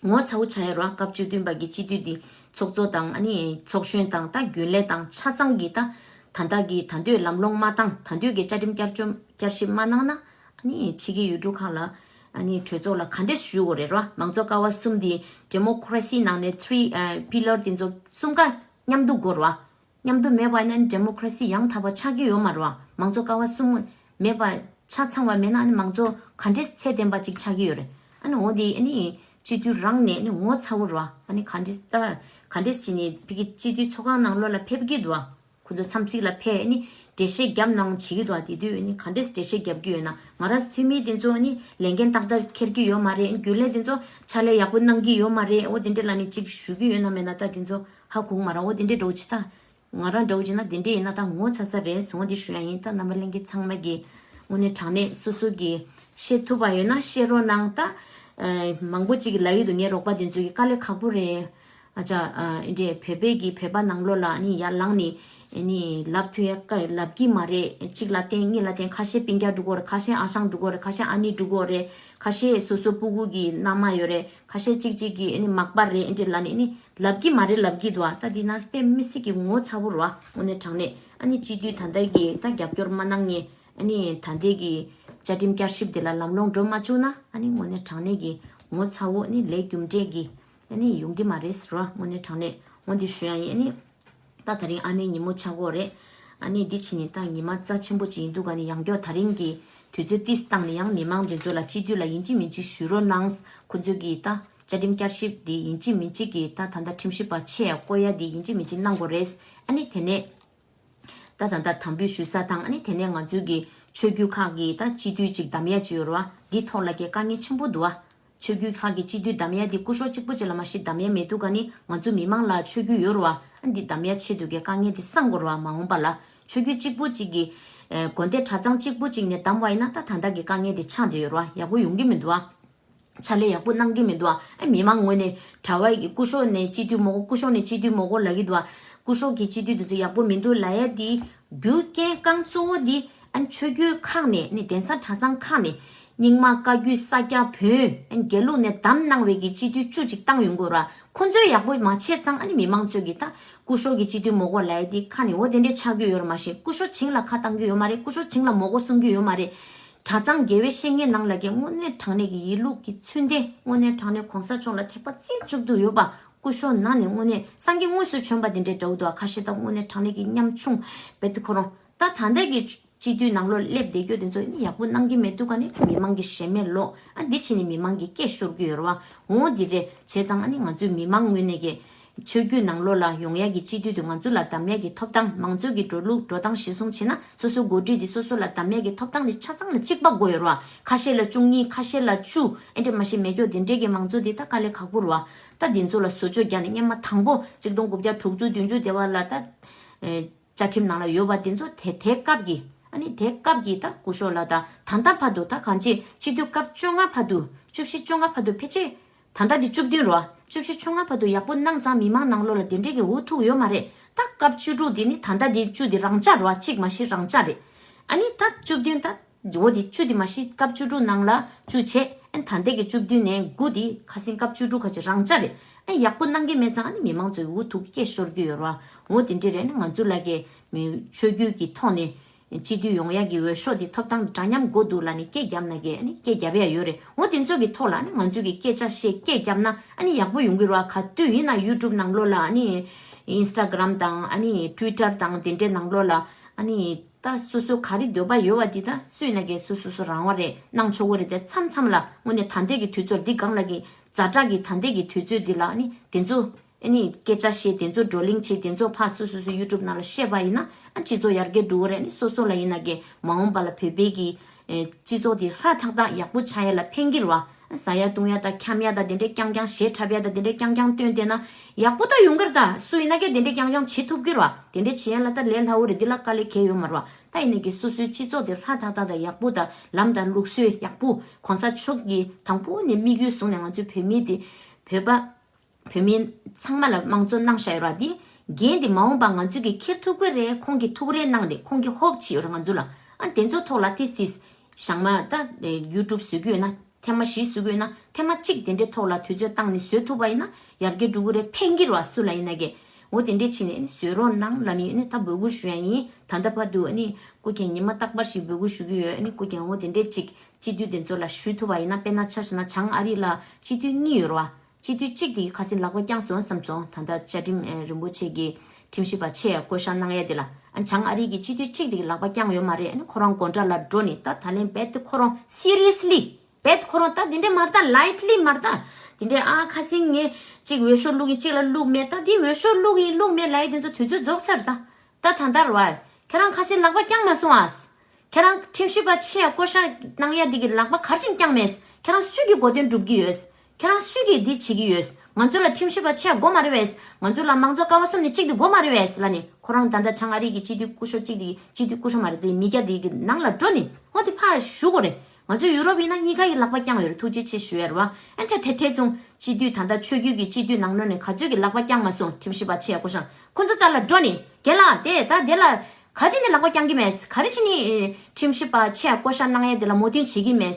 ངོ་ཚ་བོ་ཆགས་ཡ་རེད་བ། སྐབས་བཅུ་བདུན་པ་གི་སྤྱི་འཐུས་འདི་ཚོགས་གཙོ་དང་ཨ་ནི་ཚོགས་གཞོན་དང་ད་རྒྱུན་ལས་དང་ཆ་ཚང་གི་ད་ད་ལྟ་གི་ད་འདོད་ལམ་ལྷོང་མ་བཏང་། ད་འདོད་ཀྱི་བཅའ་ཁྲིམས་བསྐྱར་བཅོས་བསྐྱར་ཞིབ་མ་གནང་ན། ཨ་ནི་ཕྱི་རྒྱལ་ཡུལ་གྲུ་ཁག་ལ་ཨ་ནི་གྲོས་ཚོགས་ལ་ག་འདྲས་ཞུ་དགོས་རེད་ར། མང་གཙོ་ཀ་བ་གསུམ་འདི་ཌེ་མོ་ཀ་རེ་སི་ནང་ནས་ཐི་རི་ཨ་པི་ལར་དེ་ཚོ་གསུམ་ཀ་མཉམ་དུ་དགོས་ར། མཉམ་དུ་མེད་པ་ཡིན་ན་ཌེ་མོ་ཀ་རེ་སི་ཡང་དག་པ་ཆགས་ཀྱི་ཡོད་མ་རེད་བ། མང་གཙོ་ཀ་བ་གསུམ་མེད་པ་ཆ་ཚང་བ་མེད་ན་ཨ་ནི་མང་གཙོ་ག་འདྲས་ཚད་ལྡན་པ་ཅིག་ཆགས་ཀྱི་ཡོད་རེད། ཨ་ནི་འོ་དེ་ཨ་ནི་སྤྱི་འཐུས་རང་ནས་ཨ་ནི་ངོ་ཚ་བོ་རེད་བ། ཨ་ནི་ག་འདྲས་ད་ག་འདྲས་བྱས་ནས་ཕ་གི་སྤྱི་འཐུས་ཚོགས་ཁང་ནང་ལོགས་ལ་ཕེབས་ཀྱི་འདུག་བ། ཁོ་ཚོ་འཚམས་གཟིགས་ལ་ཕེབས། ཨ་ནི་འགྲེལ་བཤད་རྒྱབ་གནང་བྱེད་ཀྱི་འདུག་བ། དེ་དུས་ཨ་ནི་ག་འདྲས་འགྲེལ་བཤད་རྒྱབ་ཀྱི་ཡོད་ན། ང་རང་འཐུས་མི་དེ་ཚོ་ཨ་ནི་ལས་འགན་ཏག་ཏག་འཁྱེར་གྱི་ཡོད་མ་རེད། རྒྱུན་ལས་དེ་ཚོ་ཕྱག་ལས་ཡག་པོ་གནང་གི་ཡོད་མ་རེད། འོ་དེ་འདྲས་ལ་ནི་ཅིག་ཞུ་གི་ཡོད་ན་མེད་ན་ད་དེ་ཚོ་ཧ་གོ་གི་མ་རེད། འོ་དེ་འདྲས་འདྲ་བོ་ཅིག་ད། ང་རང་འདྲ་བོ་བྱས་ན་དེ་འདྲས་ཡིན་ན་ད་ངོ་ཚ་ས་རེད་ཟེར་འོ་འདི་ཞུ་ཡ་ཡིན། ད་རྣམ་པ་ལྷན་རྒྱས་ཚང་མ་གིས་དངོས་གནས་དྲང་གནས་སོ་སོ་གིས་ཤེས་ཐུབ་པ་ཡོད་ན་བཤད་རོགས་གནང་། ད་ཨ་མང་པོ་ཅིག་གིས་ལབ་ཀྱི་འདུག་ངའི་རོགས་པ་དེ་ཚོ་གིས་དཀའ་ལས་ཁག་པོ་རེད། ཨ་ཅག་ཨ་འདི་འདྲས་བོད་པའི་གི་བོད་པ་ནང་ལོགས་ལ་ཨ་ནི་ཡར་ལངས་ནས་ཨ་ནི་ལབ་ཐུབ་ཡ་དཀའ། ལབ་ཀྱི་མ་རེད། གཅིག་ལ་བརྟེན་གཉིས་ལ་བརྟེན། ཁ་ཤས་སྤུན་ཀྱག་འགྲོ་གི་རེད། ཁ་ཤས་ཨ་ཞང་འགྲོ་གི་རེད། ཁ་ཤས་ཨ་ནེ་འགྲོ་གི་རེད། ཁ་ཤས་སོ་སོ་སྤུ་གུ་གི་མནའ་མ་ཡོད་རེད། ཁ་ཤས་གཅིག་གཅིག་གིས་ཨ་ནི་མག་པ་རེད་ཨ་འདྲས་ལབ་ནས་ཨ་ནི་ལབ་ཀྱི་མ་རེད་ལབ་ཀྱི་འདུག་བ། ད་འདི་ན་དཔེ་མི་སྲིད་ཀྱི་ངོ་ཚ་བོ་རེད་བ། དངོས་གནས་དྲང་གནས་ཨ་ནི་སྤྱི་འཐུས་ད་ལྟ་གི་ད་རྒྱབ་སྐྱོར་མ་གནང་མཁན་ཨ་ནི་ད་ལྟའི་གི་བཅའ་ཁྲིམས་བསྐྱར་ཞིབ་དེ་ལ་ལམ་ལྷོང་འགྲོ་མ་བཅུག་ན་ཨ་ནི་དངོས་གནས་དྲང་གནས་ཀྱི་ངོ་ཚ་བོ་ཨ་ནི་ལས་རྒྱུ་འབྲས་ཀྱི་ཨ་ནི་ཡོང་གི་མ་རེད་ཟེར་བ། དངོས་གནས་དྲང་གནས་འོ་འདི་ཞུ་ཡ་ཡིན། ཨ་ནི་ད་ད་རིང་ཨ་མའི་ཉིན་མོ་ཆགས་ཀྱི་ཡོད་རེད། ཨ་ནི་འདི་ཕྱིན་ནི་ད་ཉི་མ་རྩ་ཆེན་པོ་ཅིག་ཡིན་འདུག་ག་ནི་ཡང་སྐྱར་ད་རིང་གི་དུས་ཚོད་ཏིས་བཏང་ནས་ཡང་མི་མང་འདི་ཚོ་ལ་སྤྱི་འཐུས་ལ་ཡིན་གཅིག་མིན་གཅིག་ཞུ་རོགས་གནང་། ཁོ་ཚོས་གི་ད་བཅའ་ཁྲིམས་བསྐྱར་ཞིབ་འདི་ཡིན་གཅིག་མིན་གཅིག་གི་ད་ད་ད་ཁྲིམས་ཞིབ་པ་ཆེ་བསྐོ་ཡ་འདི་ཡིན་གཅིག་མིན་གཅིག་གནང་དགོས་རེད། ཨ་ནི་དེ་ནས་ད་ད་ད་དམ་འབུལ་ཞུ་ས་དང་ཨ་ནི་དེ་ནས་ང་ཚོའི་གི་ཆོས་བརྒྱུད་ཁག་གི་ད་སྤྱི་འཐུས་ཅིག་གདམ་ཡ་ཅིག་ཡོད་རེད་བ། འདི་ཐོག་ལ་གི་དཀའ་ངལ་ཆེན་པོ་འདུག་བ། ཆོས་བརྒྱུད་ཁག་གི་སྤྱི་འཐུས་གདམ་ཡ་དེ་སྐུ་ཞབས་གཅིག་པུ་གཅིག་ལ་མ་གཞི་གདམ་ཡ་མེད་དུས་ག་ནི་ང་ཚོ་མི་མང་ལ་ཆོས་བརྒྱུད་ཡོད་རེད་བ། ཨ་འདི་གདམ་ཡ་ཆེད་དུ་གི་དཀའ་ངལ་དེ་སངས་དགོས་རེད་བ། མ་འོངས་པ་ལ་ཆོས་བརྒྱུད་གཅིག་པུ་གཅིག་གི་ཨེ་དགོན་སྡེ་གྲྭ་ཚང་གཅིག་པུ་གཅིག་ནས་གདམ་བ་ཡིན་ན་ད་ད་ལྟ་གི་དཀའ་ངལ་དེ་ཆགས་བསྡད་ཡོད་རེད་བ། ཡག་པོ་ཡོང་གི་མི་འདུག་བ། ཕྱག་ལས་ཡག་པོ་གནང་གི་མི་འདུག་བ། ཨ་མི་མང་ངོས་ནས་གྲྭ་བ་གི་སྐུ་ཞབས་ནས་སྤྱི་འཐུས་མ་དགོས། སྐུ་ཞབས་ནས་སྤྱི་འཐུས་མ་དགོས་ལབ་ཀྱི་འདུག་བ། སྐུ་ཞབས་ཀྱི་སྤྱི་འཐུས་དེ་ཚོ་ཡག་པོ་མི་འདུག་ལབ་ཡ་དེ། རྒྱུ་རྐྱེན་རྐང་གཙོ་བོ་འདི་ཨ་ནི་ཆོས་བརྒྱུད་ཁག་ནས་ནི་གདན་ས་གྲྭ་ཚང་ཁག་ནས་རྙིང་མ་བཀའ་བརྒྱུད་ས་སྐྱ་བོན་ཨ་ནི་དགེ་ལུགས་ནས་བདམས་གནང་བའི་གི་སྤྱི་འཐུས་བཅུ་ཅིག་བཏང་ཡོང་དགོས་ར། ཁོ་ཚོས་ཡག་པོ་མ་བྱས་ཙང་ཨ་ནི་མི་མང་ཚོས་གི་ད་སྐུ་ཞབས་ཀྱི་སྤྱི་འཐུས་མ་དགོས་ལབ་ཡ་འདི་ཁ་ནས་འོ་དེ་འདྲས་ཆགས་ཀྱི་ཡོད་ར། མ་གཞི་སྐུ་ཞབས་བྱིངས་ལ་ཁ་བཏང་གི་ཡོད་མ་རེད། སྐུ་ཞབས་བྱིངས་ལ་མ་དགོས་གསུང་གི་ཡོད་མ་རེད། གྲྭ་ཚང་དགེ་བའི་བཤེས་གཉེན་ནང་ལ་གི་དངོས་གནས་དྲང་གནས་ཀྱི་ཡིན་ལུགས་ཀྱི་ཚུལ་ལྡན་དངོས་གནས་དྲང་གནས་གོང་ས་མཆོག་ལ་དད་པ་རྩེ་གཅིག་ཏུ་ཡོད་པ། སྐུ་ཞབས་ནང་ནས་དངོས་གནས་སངས་རྒྱས་དངོས་སུ་བྱོན་པ་དེ་འདྲའི་འདྲ་བོ་འདུག་ཁ་ཤས་ད་དངོས་གནས་དྲང་གནས་ཀྱི་ཉམ་ཆུང་བེད་དུ་ཁོ་རང་ད་ད་ལྟ་གི་སྤྱི་འཐུས་ནང་ལོགས་སླེབས་བསྡད་རྒྱུ་དེ་ཚོ་ནི་ཡག་པོ་གནང་གི་མི་འདུག་ག་ནི་མི་མང་གི་ཞེ་མེར་ལོག་ཨ་འདི་བྱས་ནས་མི་མང་གི་སྐད་ཤོར་གི་ཡོད་རེད་བ། འོ་འདི་རེད་བྱས་ཙང་ཨ་ནི་ང་ཚོའི་མི་མང་ངོས་ནས་ཀྱི་ཆོས་བརྒྱུད་ནང་ལོགས་ལ་ཡོང་ཡག་གི་སྤྱི་འཐུས་དེ་ང་ཚོ་ལ་གདམ་ཡག་གི་ཐོབ་ཐང་མང་གཙོ་གི་འགྲོ་ལུགས་འགྲོ་སྟངས་གཞིར་བཟུང་བྱས་ན་སོ་སོའི་འགོ་ཁྲིད་དེ་སོ་སོ་ལ་གདམ་ཡག་གི་ཐོབ་ཐང་དེ་ཆ་ཚང་ལ་གཅིག་པ་དགོས་ཡོད་རེད་བ། ཁ་ཤས་ལ་བཅུ་གཉིས་ཁ་ཤས་ལ་བཅུ་ཨེ་འདྲ་མ་ཤེས་མེད་སྐྱོ་དེ་འདྲས་ཀྱི་མང་གཙོ་དེ་ད་དཀའ་ལས་ཁག་པོ་རེད་བ། ད་དེ་ཚོ་ལ་བཟོ་བཅོས་རྒྱག་ནས་སྔོན་མ་དང་པོ་གཅིག་སྟོང་དགུ་བརྒྱ་དྲུག་ཅུ་བདུན་ཅུ་དེ་བ་ལ་ད་ཨེ། བཅའ་ཁྲིམས་ནང་ལ་ཡོད་པ་དེ་ཚོ་དེ་དེ་སྐབས་ཀྱི་ཨ་ནི་དེ་སྐབས་ཀྱི་ད་སྐུ་ཞབས་ལ་ད་ད་ལྟ་བར་དུ་ད་གང་ཅི་སྤྱི་འཐུས་སྐབས་བཅོ་ལྔ་བར་དུ་བཅུ་བཞི་བཅོ་ལྔ་བར་དུ་ཕལ་ཆེར་ད་ལྟ་འདི་བཅུ་བདུན་རོ། བཅུ་བཞི་བཅོ་ལྔ་བར་དུ་ཡག་པོ་གནང་ཙང་མི་མང་ནང་ལོགས་ལ་དེ་འདྲས་ཀྱི་འུ་ཐུག་ཡོད་མ་རེད། ད་སྐབས་བཅུ་དྲུག་འདི་ནི་ད་ལྟ་འདི་བཅུ་འདི་རང་འཇགས་རོ་གཅིག་མ་གཞི་རང་འཇགས་རེད། ཨ་ནི་ད་བཅུ་བདུན་ད། འོ་དེ་བཅུ་དེ་མ་གཞི་སྐབས་བཅུ་དྲུག་ནང་ལ་བཅུ་བྱས་ཨན་ད་ལྟ་གི་བཅུ་བདུན་ནས་དགུ་དེ་ཁ་སང་སྐབས་བཅུ་དྲུག་ཁ་ཅིག་རང་འཇགས་རེད། ཨན་ཡག་པོ་གནང་གི་མེད་ཙང་ཨ་ནི་མི་མང་ཚོའི་འུ་ཐུག་སྐད་ཤོར་གི་ཡོད་ར། འོ་དེ་འདྲ་རེད་ན་ང་ཚོ་ལ་གི་མི་ཆོས་བརྒྱུད་ཀྱི་ཐོག་ནས་སྤྱི་འཐུས་ཡོང་ཡག་གི་འོས་ཤོག་དེ་ཐོབ་ཐང་འདྲ་མཉམ་དགོས་འདུག་ལ་ནི་སྐད་རྒྱབ་ན་གི་ཨ་ནི་སྐད་རྒྱབ་ཡག་ཡོད་རེད། འོ་དེ་ཚོ་གི་ཐོག་ལ་ཨ་ནི་ང་ཚོ་གི་སྐད་ཆ་བཤད་སྐད་རྒྱབ་ན་ཨ་ནི་ཡག་པོ་ཡོང་གི་ར། ག་དུས་ཡིན་ན་ཡུ་ཊུབ་ནང་ལོགས་ལ་ཨ་ནི་ཨིན་སི་ཊ་གྷ་རམ་དང་ཨ་ནི་ཊུའི་ཊར་དང་དེ་འདྲའི་ནང་ལོགས་ལ་ཨ་ནི། ད་སོ་སོ་ག་རེ་འདོད་པ་ཡོད་པ་འདི་ད་སུས་ན་གས་སོ་སོ་སོ་རང་དབང་རེད་གནང་ཆོག་གི་རེད། དེ་མཚམས་མཚམས་ལ་དངོས་གནས་ད་ལྟའི་གི་དུས་ཚོད་འདི་སྒང་ལ་གི་ཛ་དྲག་གི་ད་ལྟའི་གི་དུས་ཚོད་འདི་ལ་ནི་དེ་ཚོ་ཨ་ནི་སྐད་ཆ་བཤད་དེ་ཚོ་བགྲོ་གླེང་བྱེད་དེ་ཚོ་ཕར་སོ་སོ་སོ་ཡུ་ཊུབ་ནང་ལ་བཤད་པ་ཡིན་ན་ཨ་སྤྱི་ཚོགས་ཡར་རྒྱས་འགྲོ་གི་རེད། ནི་སོ་སོ་ལ་ཡིན་ན་གི་མ་འོངས་པ་ལ་བོད་པའི་གི་སྤྱི་ཚོགས་འདི་ཧྲ་ཐག་ཐག་ཡག་པོ་ཆགས་ཡ་ལ་ཕན་གི་རེད་བ། ཟ་ཡ་བཏུང་ཡ་དང་འཁྱམ་ཡ་དང་དེ་འདྲའི་རྐྱང་རྐྱང་གཞས་འཁྲབ་ཡ་དང་དེ་འདྲའི་རྐྱང་རྐྱང་བཏོན་བསྡད་ན་ཡག་པོ་ད་ཡོང་གི་རེད། ད་སུ་ཡིན་ན་ཀྱང་དེ་འདྲའི་རྐྱང་རྐྱང་བྱེད་ཐུབ་ཀྱི་རེད་བ། དེ་འདྲའི་བྱེད་ཡ་ལ་ད་ལས་སླ་བོ་རེད། འདི་ལ་དཀའ་ལས་གང་ཡང་ཡོད་མ་རེད་བ། ད་ཡིན་ན་ཀྱང་སོ་སོའི་སྤྱི་ཚོགས་དེ་ཧྲ་ཐག་ཐག་དང་ཡག་པོ་དང་ལམ་དང་ལུགས་སྲོལ་ཡག་པོ་གོང་ས་མཆོག་གིས་དང་པོ་ནས་དམིགས་ཡུལ་བཟུང་ནས་ང་ཚོའི་བོད་མི་དེ་བོད་པ་བོད་མི་ཚང་མ་ལ་དམངས་གཙོ་གནང་བཞག་ཡོད་རེད། དེ་འགན་དེ་མ་འོངས་པ་ང་ཚོས་ཀྱིས་འཁྱེར་ཐུབ་ཀྱི་རེད། ཁོང་གིས་ཐུགས་རེ་གནང་རེད། ཁོང་གིས་ཧོབ་བྱས་ཡོད་རེད་ང་ཚོ་ལ། ཨ་དེ་ཚོ་ཐོག་ལ་ཏིས་ཏིས་བཞག་མ་ད་ཡུ་ཊུབ་བཟོ་རྒྱུ་ཡོད་ན་ཐེངས་མ་བཞི་བཟོ་རྒྱུ་ཡོད་ན་ཐེངས་མ་གཅིག་དེ་འདྲའི་ཐོག་ལ་དུས་ཚོད་བཏང་ནས་བཟོ་ཐུབ་པ་ཡིན་ན་ཡར་རྒྱས་འགྲོ་གི་རེད། ཕན་གྱི་རེད་བ། སུ་ལ་ཡིན་ན་གི་འོ་དེ་འདྲས་བྱས་ནས་བཟོ་རོགས་གནང་ལབ་ནས་ནི་ད་འབོད་སྐུལ་ཞུ་ཡ་ཡིན། ད་ལྟ་བར་དུ་ནི་སྐུ་མཁྱེན་ཉི་མ་རྟག་པར་ཞིག་འབོད་སྐུལ་ཞུ་གི་ཡོད། ནི་སྐུ་མཁྱེན་འོ་དེ་འདྲས་གཅིག་སྤྱི་འཐུས་དེ་ཚོ་ལ་ཞུ་ཐུབ་པ་ཡིན་ན། དཔེར་ན་ཆ་བཞག་ན་བྱང་ཨ་རི་ལ་སྤྱི་འཐུས་གཉིས་ཡོད་རེད་བ། སྤྱི་འཐུས་གཅིག་དེ་ཁ་སང་ལག་པ་བརྐྱངས་སོང་བསམ་སོང་། ད་ལྟ་བཅའ་ཁྲིམས་ཨེ་རིན་པོ་ཆེ་གི་ཁྲིམས་ཞིབ་པ་ཆེ་ཡ་བསྐོ་བཞག་གནང་ཡ་དེ་ལ་ཨ་བྱང་ཨ་རི་གི་སྤྱི་འཐུས་གཅིག་དེ་གི་ལག་པ་བརྐྱངས་ཡོད་མ་རེད། ཨ་ནི་ཁོ་རང་སྒོ་འགྲམ་ལ་འགྲོ་ནས་ད་ད་ལན་རྦད་དེ་ཁོ་རང་སི་རི་ཡས་ལི་རྦད་དེ་ཁོ་རང་ད་དེ་འདྲས་མ་རེད། ད་ལའིཊ་ལི་མ་རེད། ད་དེ་འདྲས་ཨ་ཁ་སང་ངས་གཅིག་འོས་ཤོག་བླུག་གིན་གཅིག་ལ་བླུག་མེད། ད་དེ་འོས་ཤོག་བླུག་ཡིན་བླུག་མེད་ལབ་ཡ་དེ་ཚོ་དུས་ཚོད་རྫོགས་ཚར། ད་ད་ད་ལྟ་རེད་བ། ཁྱེད་རང་ཁ་སང་ལག་པ་བརྐྱངས་མ་སོང་ཨ། ཁྱེད་རང་ཁྲིམས་ཞིབ་པ་ཆེ་ཡ་བསྐོ་བཞག་གནང་ཡ་འདི་གི་ལག་པ་ག་རེ་བྱས་ནས་བརྐྱངས་མེད། ཁྱེད་རང་སུས་ཀྱི་གོ་དོན་སྒྲུབ་ཀྱི་ཡོད། ཁྱེད་རང་སུས་ཀྱི་འདི་བྱེད་ཀྱི་ཡོད། ང་ཚོ་ལ་ཁྲིམས་ཞིབ་པ་ཆེ་ཡ་དགོས་མ་རེད་བས། ང་ཚོ་ལ་མང་གཙོ་ཀ་བ་གསུམ་ནས་གཅིག་འདི་དགོས་མ་རེད་བས་ལབ་ནས་ཁོ་རང་ད་ལྟ་བྱང་ཨ་རི་གི་སྤྱི་འཐུས་སྐུ་ཞབས་གཅིག་འདི་སྤྱི་འཐུས་སྐུ་ཞབས་མ་རེད་དེ་མི་སྐྱ་འདི་གི་ནང་ལ་འགྲོ་ནས་འོ་དེ་ཕར་ཞུ་དགོས་རེད། ང་ཚོ་ཡུ་རོབ་ཡིན་ན་གཉིས་ཀ་ཡི་ལག་པ་བརྐྱངས་ཡོད་རེད། ཐུགས་རྗེ་ཆེ་ཞུ་ཡ་རེད་བ། ཨ་ནི་ད་དེ་ཐེ་ཚོམ་སྤྱི་འཐུས་ད་ལྟ་ཆོས་བརྒྱུད་ཀྱི་སྤྱི་འཐུས་ནང་ནང་ནས་ག་ཚོད་ཀྱི་ལག་པ་བརྐྱངས་མ་སོང་ཁྲིམས་ཞིབ་པ་ཆེ་ཡ་སྐུ་ཞབས་ཁོ་ཚོ་རྩ་ལ་འགྲོ་ནས་རྒན་ལགས་དེ་ད་དེ་ལ་ག་རེ་བྱས་ནས་ལག་པ་བརྐྱང་གི་མེད། ག་རེ་བྱས་ནས་ཁྲིམས་ཞིབ་པ་ཆེ་ཡ་བསྐོ་བཞག་གནང་ཡ་དེ་ལ་མོས་མཐུན་བྱེད་ཀྱི་མེད།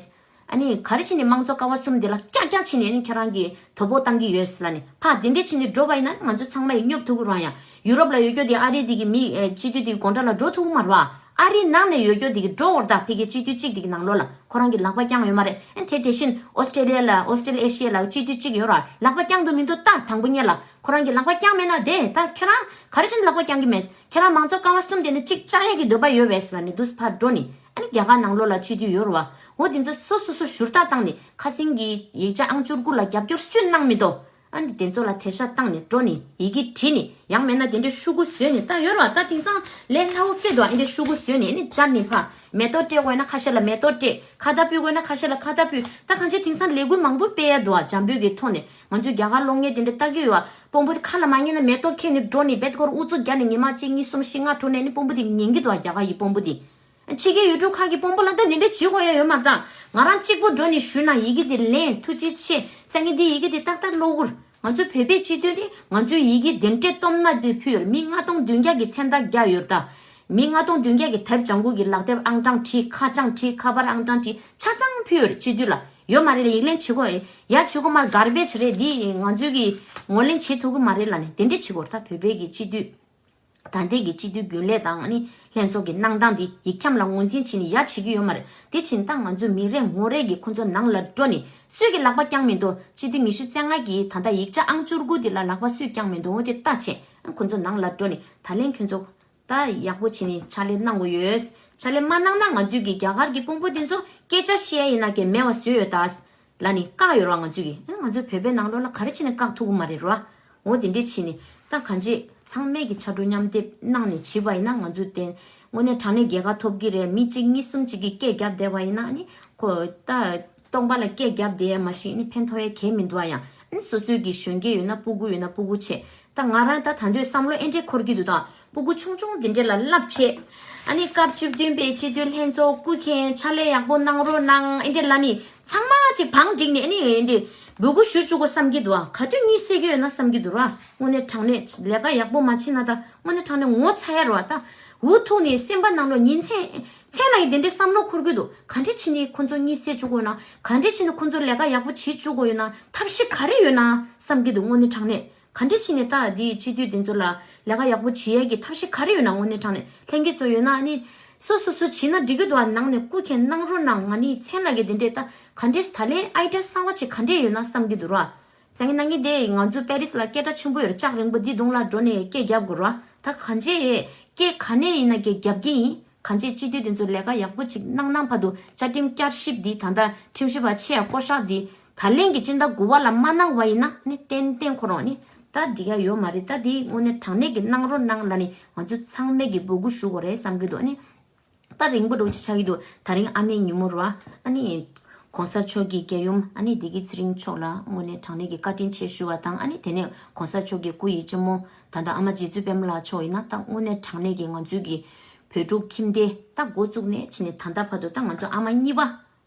ཨ་ནི་ག་རེ་བྱས་ནས་དམངས་གཙོ་ཀ་བ་གསུམ་དེ་ལ་ཀྱག་ཀྱག་བྱས་ནས་ཨ་ནི་ཁྱེད་རང་གིས་དོ་ཕོག་བཏང་གི་ཡོད་ལབ་ནས་ཕར་དེ་འདྲས་བྱས་ནས་འགྲོ་བ་ཡིན་ན་ང་ཚོ་ཚང་མ་ཡིས་སྙོབ་ཐུབ་ཀྱི་རེད་ཡ། ཡུ་རོབ་ལ་ཡོད་རྒྱུ་དེ་ཨ་རི་དེ་གི་མི་ཨེ་སྤྱི་འཐུས་དེ་གི་སྒོ་འགྲམ་ལ་འགྲོ་ཐུབ་ཀྱི་མ་རེད་བ། ཨ་རི་ནང་ནས་ཡོད་རྒྱུ་དེ་གི་འགྲོ་འོར་ད་ཕ་གི་སྤྱི་འཐུས་གཅིག་དེ་གི་ནང་ལོགས་ལ་ཁོ་རང་གི་ལག་པ་བརྐྱང་ཡོད་མ་རེད། ཨེ་དེ་དེ་བཞིན་ཨོ་སི་ཀྲེ་ལི་ཡ་ལ་ཨོ་སི་ཀྲེ་ལི་ཡ་ཨེ་ཤི་ཡ་ལ་སྤྱི་འཐུས་གཅིག་ཡོད་ར། ལག་པ་བརྐྱང་དུ་མི་འདུག་ད་དང་པོ་ཉིད་ལ་ཁོ་རང་གི་ལག་པ་བརྐྱང་མེད་ན་དེ་ད་ཁྱེད་རང་ག་རེ་བྱས་ནས་ལག་པ་བརྐྱང་གི་མེད། ཁྱེད་རང་མང་གཙོ་ཀ་བ་གསུམ་དེ་ནི་གཅིག་བཅག་ཡས་ཀྱི་འདོད་པ་ཡོད་པས་ཟེར་ལ་ནི་འདུག་ཕར་འགྲོ་ནི་ཨ་ནི་རྒྱ་གར་ནང་ལོགས་ལ་སྤྱི་འཐུས་ཡོད་རེད་བ། འོ་དེ་ཚོ་སོ་སོ་སོ་ཞུ་དག་བཏང་ནི་ཁ་སང་གི་ཡིག་ཆ་ཨང་བཅུ་དགུ་ལ་རྒྱབ་སྐྱོར་སུས་གནང་མི་འདུག་ཨ་ནི་དེ་ཚོ་ལ་དེ་ཤ་བཏང་ནི་འགྲོ་ནི་ཡི་གེ་བྲིས་ནི་ཡང་མེད་ན་དེ་འདྲའི་ཤོག་གུ་བཟོས་ནི་ད་ཡོད་རེད་བ། ད་དེང་སང་ལས་སླ་བོ་དཔེ་འདུག་ཨ་འདྲའི་ཤོག་གུ་བཟོས་ནི་ཨ་ནི་སྦྱར་ནི་ཕ་མེ་ཏོག་སྤྲད་དགོས་ན་ཁ་ཤས་ལ་མེ་ཏོག་སྤྲད། ཁ་བཏགས་ཕུལ་དགོས་ན་ཁ་ཤས་ལ་ཁ་བཏགས་ཕུལ། ད་གང་ཅི་དེང་སང་ལས་འགུལ་མང་པོ་སྤེལ་ཡ་འདུག་ཨ་འཇམ་པོའི་གི་ཐོག་ནས། ང་ཚོས་རྒྱ་གར་ལོག་མཁན་དེ་འདྲ་ལྟ་གི་ཡོད་ཨ། དཔོན་པོ་དེ་ཁ་ལ་མ་ཉན་ན་མེ་ཏོག་ཁྱེར་ནས་འགྲོ་ནས་རྦད་ཁོར་ཨུ་ཚུགས་རྒྱག་ནས་ཉི་མ་གཅིག་གཉིས་གསུམ་བཞི་ལྔ་འགྲོ་ནས་ནི་དཔོན་པོ་དེ་ཉན་གི་འདུག་ཨ། རྒྱ་གར་ཡི་དཔོན་པོ་དེ། ཕྱི་རྒྱལ་ཡུལ་གྲུ་ཁག་གི་དཔོན་པོ་ལ་ད་དེ་འདྲ་བྱེད་དགོས་ཡ་ཡོད་མ་རེད་ད། ང་རང་གཅིག་པོ་འགྲོ་ནས་ཞུས་ན་ཡི་གེ་དེ་ལེན་ཐུགས་རྗེ་ཆེ་སང་ཉིན་འདི་ཡི་གེ་དེ་ཏག་ཏག་ཀློག་དགོས། ང་ཚོ་བོད་པའི་སྤྱི་འཐུས་དེ་ང་ཚོའི་ཡི་གེ་དེ་འདྲའི་སྟོབས་ན་དེ་ཕུལ་ཡོད་མི་ལྔ་སྟོང་བདུན་བརྒྱ་གི་མཚན་རྟགས་བརྒྱབ་ཡོད་ད། མི་ལྔ་སྟོང་བདུན་བརྒྱ་གི་དེབ་ལྗང་གུ་གི་ལག་དེབ་ཨང་གྲངས་བྲིས་ཁ་བྱང་བྲིས་ཁ་པར་ཨང་གྲངས་བྲིས་ཆ་ཚང་ཕུལ་ཡོད་སྤྱི་འཐུས་ལ། ཡོད་མ་རེད་ལ་ཡིག་ལན་བྱེད་དགོས། ཡ་བྱེད་དགོས་མ་རེད་གར་བེཇ་རེད་འདི་ང་ཚོས་ཀྱི་ངོས་ལེན་བྱེད་ཐུབ་ཀྱི་མ་རེད་ལབ་ནས་དེ་འདྲས་བྱེད་དགོས་རེད་ད་བོད་པའི་གི་སྤྱི་འཐུས། ད་ལྟའི་གི་སྤྱི་འཐུས་རྒྱུན་ལས་དང་ཨ་ནི་ལྷན་ཚོགས་ཀྱི་གནང་སྟངས་འདི་ཡིག་ཁྱམས་ལ་ངོས་འཛིན་བྱས་ནས་ཡ་བྱེད་ཀྱི་ཡོད་མ་རེད། དེ་བྱས་ན་ད་ང་ཚོ་མི་རེ་ངོ་རེ་གིས་ཁོ་ཚོ་ནང་ལ་འགྲོ་ནས་སུས་ཀྱི་ལག་པ་བརྐྱངས་མི་འདུག་སྤྱི་འཐུས་ཉི་ཤུ་རྩ་ལྔ་གིས་ད་ལྟ་ཡིག་ཆ་ཨང་བཅུ་དགུ་འདི་ལ་ལག་པ་སུས་བརྐྱངས་མི་འདུག་འོ་དེ་ལྟ་བྱས་ཁོ་ཚོ་ནང་ལ་འགྲོ་ནས་ད་ལན་ཁྱོད་ཚོ་ད་ཡག་པོ་བྱས་ནས་ཕྱག་ལས་གནང་དགོས་ཡོད། ཕྱག་ལས་མ་གནང་ན་ང་ཚོས་ཀྱི་རྒྱ་གར་གྱི་དཔོན་པོ་དེ་ཚོ་སྐད་ཆ་བཤད་ཡིན་ན་ཀྱི་མེད་པ་བཟོས་ཡོད་ད། ལ་ནི་བཀག་ཡོད་ར། ང་ཚོས་ཀྱི་ཨ་ང་ཚོའི་བོད་པའི་ནང་ལོགས་ལ་ག་རེ་བྱས་ནས་བཀག་ཐུབ་ཀྱི་མ་རེད་ར། འོ་དེ་འདྲས་བྱས་ནས་ད་གང་ཅི་ཚང་མས་ཀྱི་ཕྱར་གྲུ་མཉམ་འདེགས་གནང་ནས་བྱས་པ་ཡིན་ན་ང་ཚོས་བརྟེན་དངོས་གནས་དྲང་གནས་རྒྱལ་ཁ་ཐོབ་ཀྱི་རེད། མི་གཅིག་གཉིས་གསུམ་གཅིག་གིས་སྐད་བརྒྱབ་བསྡད་པ་ཡིན་ན་ནི་ཁོ་ད་སྟོང་པ་ལ་སྐད་བརྒྱབ་བསྡད་མ་ཤེས་ནི་ཕན་ཐོགས་ཡ་གལ་མི་འདུག་ཨ། ཡང་ནི་སོ་སོའི་གི་གཞོན་སྐྱེས་ཡོད་ན་སྤུ་གུ་ཡོད་ན་སྤུ་གུ་བྱས། ད་ང་རང་ད་ད་དུང་བསམ་བློ་ཨེ་འདྲས་འཁོར་གྱི་འདུག་ད་སྤུ་གུ་ཆུང་ཆུང་འདི་འདྲས་ལ་བསླབ་བྱས། ཨ་ནི་སྐབས་བཅུ་བདུན་པའི་སྤྱི་འཐུས་ལྷན་ཚོགས་སྐུ་མཁྱེན་ཕྱག་ལས་ཡག་པོ་གནང་རོགས་གནང་ཨེ་འདྲས་ལ་ནི་ཚང་མ་ཅིག་བང་བསྒྲིགས་ནས་ཨ་ནི་ཨེ་འདྲས་འབོད་སྐུལ་ཞུ་བཅུག་གོ་བསམ་གྱི་འདུག་ཨ། ག་དུས་གཉིད་སད་ཀྱི་ཡོད་ན་བསམ་གྱི་འདུག་ར། དངོས་གནས་དྲང་གནས་ལས་ཀ་ཡག་པོ་མ་བྱེད་ན་ད་དངོས་གནས་དྲང་གནས་ངོ་ཚ་ཡ་ར་བ། ད་འུ་ཐུག་ནས་སེམས་པ་ནང་ལོགས་ཉིན་མཚན་མཚན་ལ་ཡི་དེ་འདྲས་བསམ་བློ་འཁོར་གྱི་འདུག་ག་འདྲས་བྱས་ནས་ཁོ་ཚོ་གཉིད་སད་བཅུག་གོ་ཡོད་ན། ག་འདྲས་བྱས་ནས་ཁོ་ཚོ་ལས་ཀ་ཡག་པོ་བྱེད་བཅུག་གོ་ཡོད་ན། ཐབས་ཤེས་ག་རེ་ཡོད་ན་བསམ་གྱི་འདུག་དངོས་གནས་དྲང་གནས། ག་འདྲས་བྱས་ནས་ད་འདི་སྤྱི་འཐུས་དེ་ཚོ་ལ་ལས་ཀ་ཡག་པོ་བྱེད་ཡས་ཀྱི་ཐབས་ཤེས་ག་རེ་ཡོད་ན། དངོས་གནས་དྲང་གནས་ལྷན་རྒྱས་ཚོ་ཡོད་ན་ཨ་ནི་སོ་སོ་སོ་བྱས་ན་འགྲིག་གི་འདུག་ཨ། ནང་ནས་སྐུ་མཁྱེན་གནང་རོགས་གནང་། ང་ནི་མཚན་ལ་གི་དེ་འདྲས་ད་ག་འདྲས་ད་ལན་ཨའི་ཌི་ཡ་གསར་བ་ཅིག་ག་འདྲས་ཡོད་ན་བསམ་གྱི་འདུག་ར། སང་ཉིན་གནངས་ཉིན་དེ་ང་ཚོ་པེ་རིས་ལ་སྐད་གྲགས་ཆེན་པོ་ཡོད་རེད། ལྕགས་རིང་པོ་འདི་གདོང་ལ་འགྲོ་ནས་སྐད་རྒྱབ་དགོས་ར། ད་གང་ཅི་སྐད་ག་ནས་ཡིན་ན་སྐད་རྒྱབ་ཀྱི་ཡིན། གང་ཅི་སྤྱི་འཐུས་དེ་ཚོ་ལས་ཀ་ཡག་པོ་ཅིག་གནང་གནང་བར་དུ་བཅའ་ཁྲིམས་བསྐྱར་ཞིབ་འདི་ད་ལྟ་ཁྲིམས་ཞིབ་པ་ཆེ་ཡ་བསྐོ་གཞག་འདི་ད་ལན་གྱི་སྤྱི་ཟླ་དགུ་པ་ལ་མ་གནང་བ་ཡིན་ན་ནི་ཏན་ཏན་ཁོ་རང་ནི་ད་འགྲིག་ཡ་ཡོད་མ་རེད། ད་འདི་དངོས་གནས་དྲང་གནས་ཀྱི་གནང་རོགས་གནང་ལ་ནི་ང་ཚོ་ཚང་མས་ཀྱི་འབོད་སྐུལ་ཞུ་དགོས་རེད་བསམ་གྱི་འདུག་ནི། ད་རིང་པོ་འགྲོ་ཅི་ཆགས་ཀྱི་འདུག་ད་རིང་ཨ་མའི་ཉིན་མོ་རེད་བ། ཨ་ནི་གོང་ས་མཆོག་གི་རྒྱལ་ཡུམ་ཨ་ནི་བདེ་སྐྱིད་ཚེ་རིང་མཆོག་ལ་དངོས་གནས་དྲང་གནས་ཀྱི་བཀའ་དྲིན་ཆེ་ཞུ་བ་དང་། ཨ་ནི་དེ་ནས་གོང་ས་མཆོག་གི་སྐུ་ཡི་གཅེན་མོ་ད་ལྟ་ཨ་མ་རྗེ་བཙུན་པད་མ་ལགས་མཆོག་ཡིན་ན་ད་དངོས་གནས་དྲང་གནས་ཀྱི་ང་ཚོའི་གི་བོད་ཕྲུག་ཁྱིམ་སྡེ་ད་འགོ་བཙུགས་ནས་ཕྱིན་ནས་ད་ལྟ་བར་དུ་ད་ང་ཚོ་ཨ་མ་གཉིས་པ་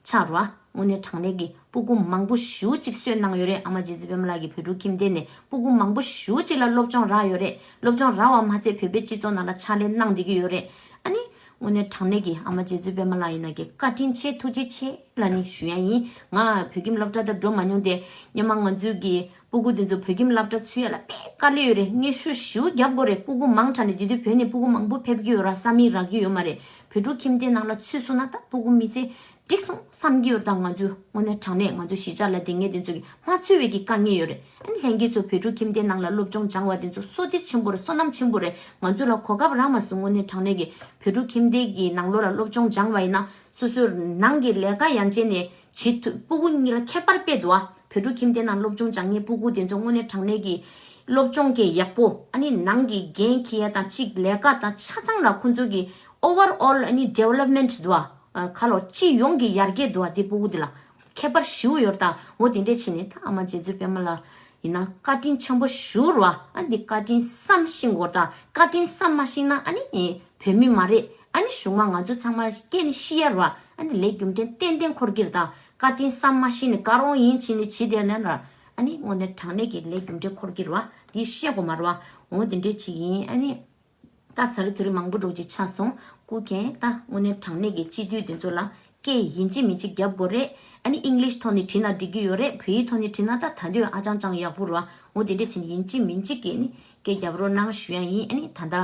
ཆགས་རེད་བ། དངོས་གནས་དྲང་གནས་ཀྱི་སྤུ་གུ་མང་པོ་ཞེ་པོ་ཅིག་གསོས་གནང་ཡོད་རེད། ཨ་མ་རྗེ་བཙུན་པད་མ་ལགས་ཀྱི་བོད་ཕྲུག་ཁྱིམ་སྡེ་ནས་སྤུ་གུ་མང་པོ་ཞེ་པོ་ཅིག་ལ་སློབ་སྦྱོང་རག་ཡོད་རེད། སློབ་སྦྱོང་རག་པ་མ་ཚད་བོད་པའི་སྤྱི་ཚོགས་ནང་ལ་ཕྱག་ལས་གནང་བསྡད་ཀྱི་ཡོད་རེད། ཨ་ནི། དངོས་གནས་དྲང་གནས་ཀྱི་ཨ་མ་རྗེ་བཙུན་པད་མ་ལགས་ཡིན་ན་ཀྱི་བཀའ་དྲིན་ཆེ་ཐུགས་རྗེ་ཆེ་ལབ་ནས་ཞུ་ཡ་ཡིན། ང་བོད་ཁྱིམ་སློབ་གྲྭ་དང་འགྲོ་མ་མྱོང་སྟེ་སྔོན་མ་ང་ཚོའི་གི་སྤུ་གུ་དེ་ཚོ་བོད་ཁྱིམ་སློབ་གྲྭ་ཚུད་ཡ་ལ་དཔེ་དཀའ་ལས་ཡོད་རེད། སྙན་ཞུ་ཞེ་པོ་རྒྱབ་དགོས་རེད། སྤུ་གུ་མང་དྲགས་ནས་དེ་དུས་བོད་ནས་སྤུ་གུ་མང་པོ་ཕེབས་ཀྱི་ཡོད་ར། ས་མིག་རག་གི་ཡོད་མ་རེད། བོད་ཕྲུག་ཁྱིམ་སྡེ་ནང་ལ་ཚུད་སོང་ན་ད་སྤུ་གུ་མི་ཚེ་འགྲིག་སོང་བསམ་གྱི་ཡོད་རེད། ད་ང་ཚོ་དངོས་གནས་དྲང་གནས་ང་ཚོ་གཞིས་ཆགས་ལ་བསྡད་མཁན་དེ་ཚོ་གི་མ་ཚུད་པའི་གི་དཀའ་ངལ་ཡོད་རེད། ཨ་ནི་ལྷན་རྒྱས་ཚོ་བོད་ཕྲུག་ཁྱིམ་སྡེ་ནང་ལ་སློབ་སྦྱོང་སྦྱང་བ་དེ་ཚོ་བསོད་བདེ་ཆེན་པོ་རེད། བསོད་ནམས་ཆེན་པོ་རེད། ང་ཚོ་ལ་གོ་སྐབས་རག་མ་སོང་། དངོས་གནས་དྲང་གནས་ཀྱི་བོད་ཕྲུག་ཁྱིམ་སྡེ་གི་ནང་ལོགས་ལ་སློབ་སྦྱོང་སྦྱང་བ་ཡིན་ན་སོ་སོའི་ནང་གི་ལས་ཀ་ཡང་བྱས་ནས་བྱེད་ཐུབ། སྤུ་གུ་གཉིས་ལ་ཁྱད་པར་དཔེ་འདུག་ཨ། བོད་ཕྲུག་ཁྱིམ་སྡེ་ནང་སློབ་སྦྱོང་སྦྱང་མཁན་སྤུ་གུ་དེ་ཚོ་དངོས་གནས་དྲང་གནས་ཀྱི་སློབ་སྦྱོང་གི་ཡག་པོ། ཨ་ནི་ནང་གི་འགན་འཁྱེར་ཡ་དང་གཅིག་ལས་ཀ་དང་ཆ་ཚང་ལ་ཁོང་ཚོ་གི་overall ཨ་ནི་development འདུག་ཨ། ཁ་ལོ་སྤྱི་ཡོངས་ཀྱི་ཡར་རྒྱས་འདུག་ཨ། དེ་སྤུ་གུ་དེ་ལ་ཁྱད་པར་ཞེ་པོ་ཡོད་རེད། ད་འོ་དེ་འདྲས་བྱས་ནས་ད་ཨ་མ་རྗེ་བཙུན་པད་མ་ལགས་ཡིན་ན་བཀའ་དྲིན་ཆེན་པོ་ཞེ་པོ་རེད་བ། ཨ་འདི་བཀའ་དྲིན་བསམ་ཤེས་དགོས་རེད། ད་བཀའ་དྲིན་བསམ་མ་ཤེས་ན་ཨ་ནི་བོད་མི་མ་རེད། ཨ་ནི་གཞུག་མ་ང་ཚོ་ཚང་མ་སྐྱེས་ནས་ཤི་ཡ་རེད་བ། ཨ་ནི་ལས་རྒྱུ་འབྲས་ཏན་ཏན་འཁོར་གྱི་རེད། ད་བཀའ་དྲིན་བསམ་མ་ཤེས་ནས་ག་རང་ཡིན་བྱས་ནས་བྱེད་བསྡད་ན་ར། ཨ་ནི་དངོས་གནས་དྲང་གནས་ཀྱི་ལས་རྒྱུ་འབྲས་འཁོར་གྱི་རེད་བ། འདི་བཤད་དགོས་མ་རེད་བ། འོ་དེ་འདྲས་ཅིག་ཡིན། ཨ་ནི། ད་ཚར་ཚུར་མང་པོ་འགྲོ་ཅིག་ཆགས་སོང་། སྐུ་མཁྱེན་ད་དངོས་གནས་དྲང་གནས་ཀྱི་སྤྱི་འཐུས་དེ་ཚོ་ལ་སྐད་ཡིན་གཅིག་མིན་གཅིག་རྒྱབ་དགོས་རེད། ཨ་ནི་ཨིང་ལིཤ་ཐོག་ནས་བྲིས་ན་འགྲིག་གི་ཡོད་རེད། བོད་ཡིག་ཐོག་ནས་བྲིས་ན་ད་ད་དུང་ཨ་ཅང་ཅང་ཡག་པོ་རེད་བ། འོ་དེ་འདྲས་བྱས་ནས་ཡིན་གཅིག་མིན་གཅིག་གིས་ནི་སྐད་རྒྱབ་རོགས་གནང་ཞུ་ཡ་ཡིན། ཨ་ནི་ད་ལྟ་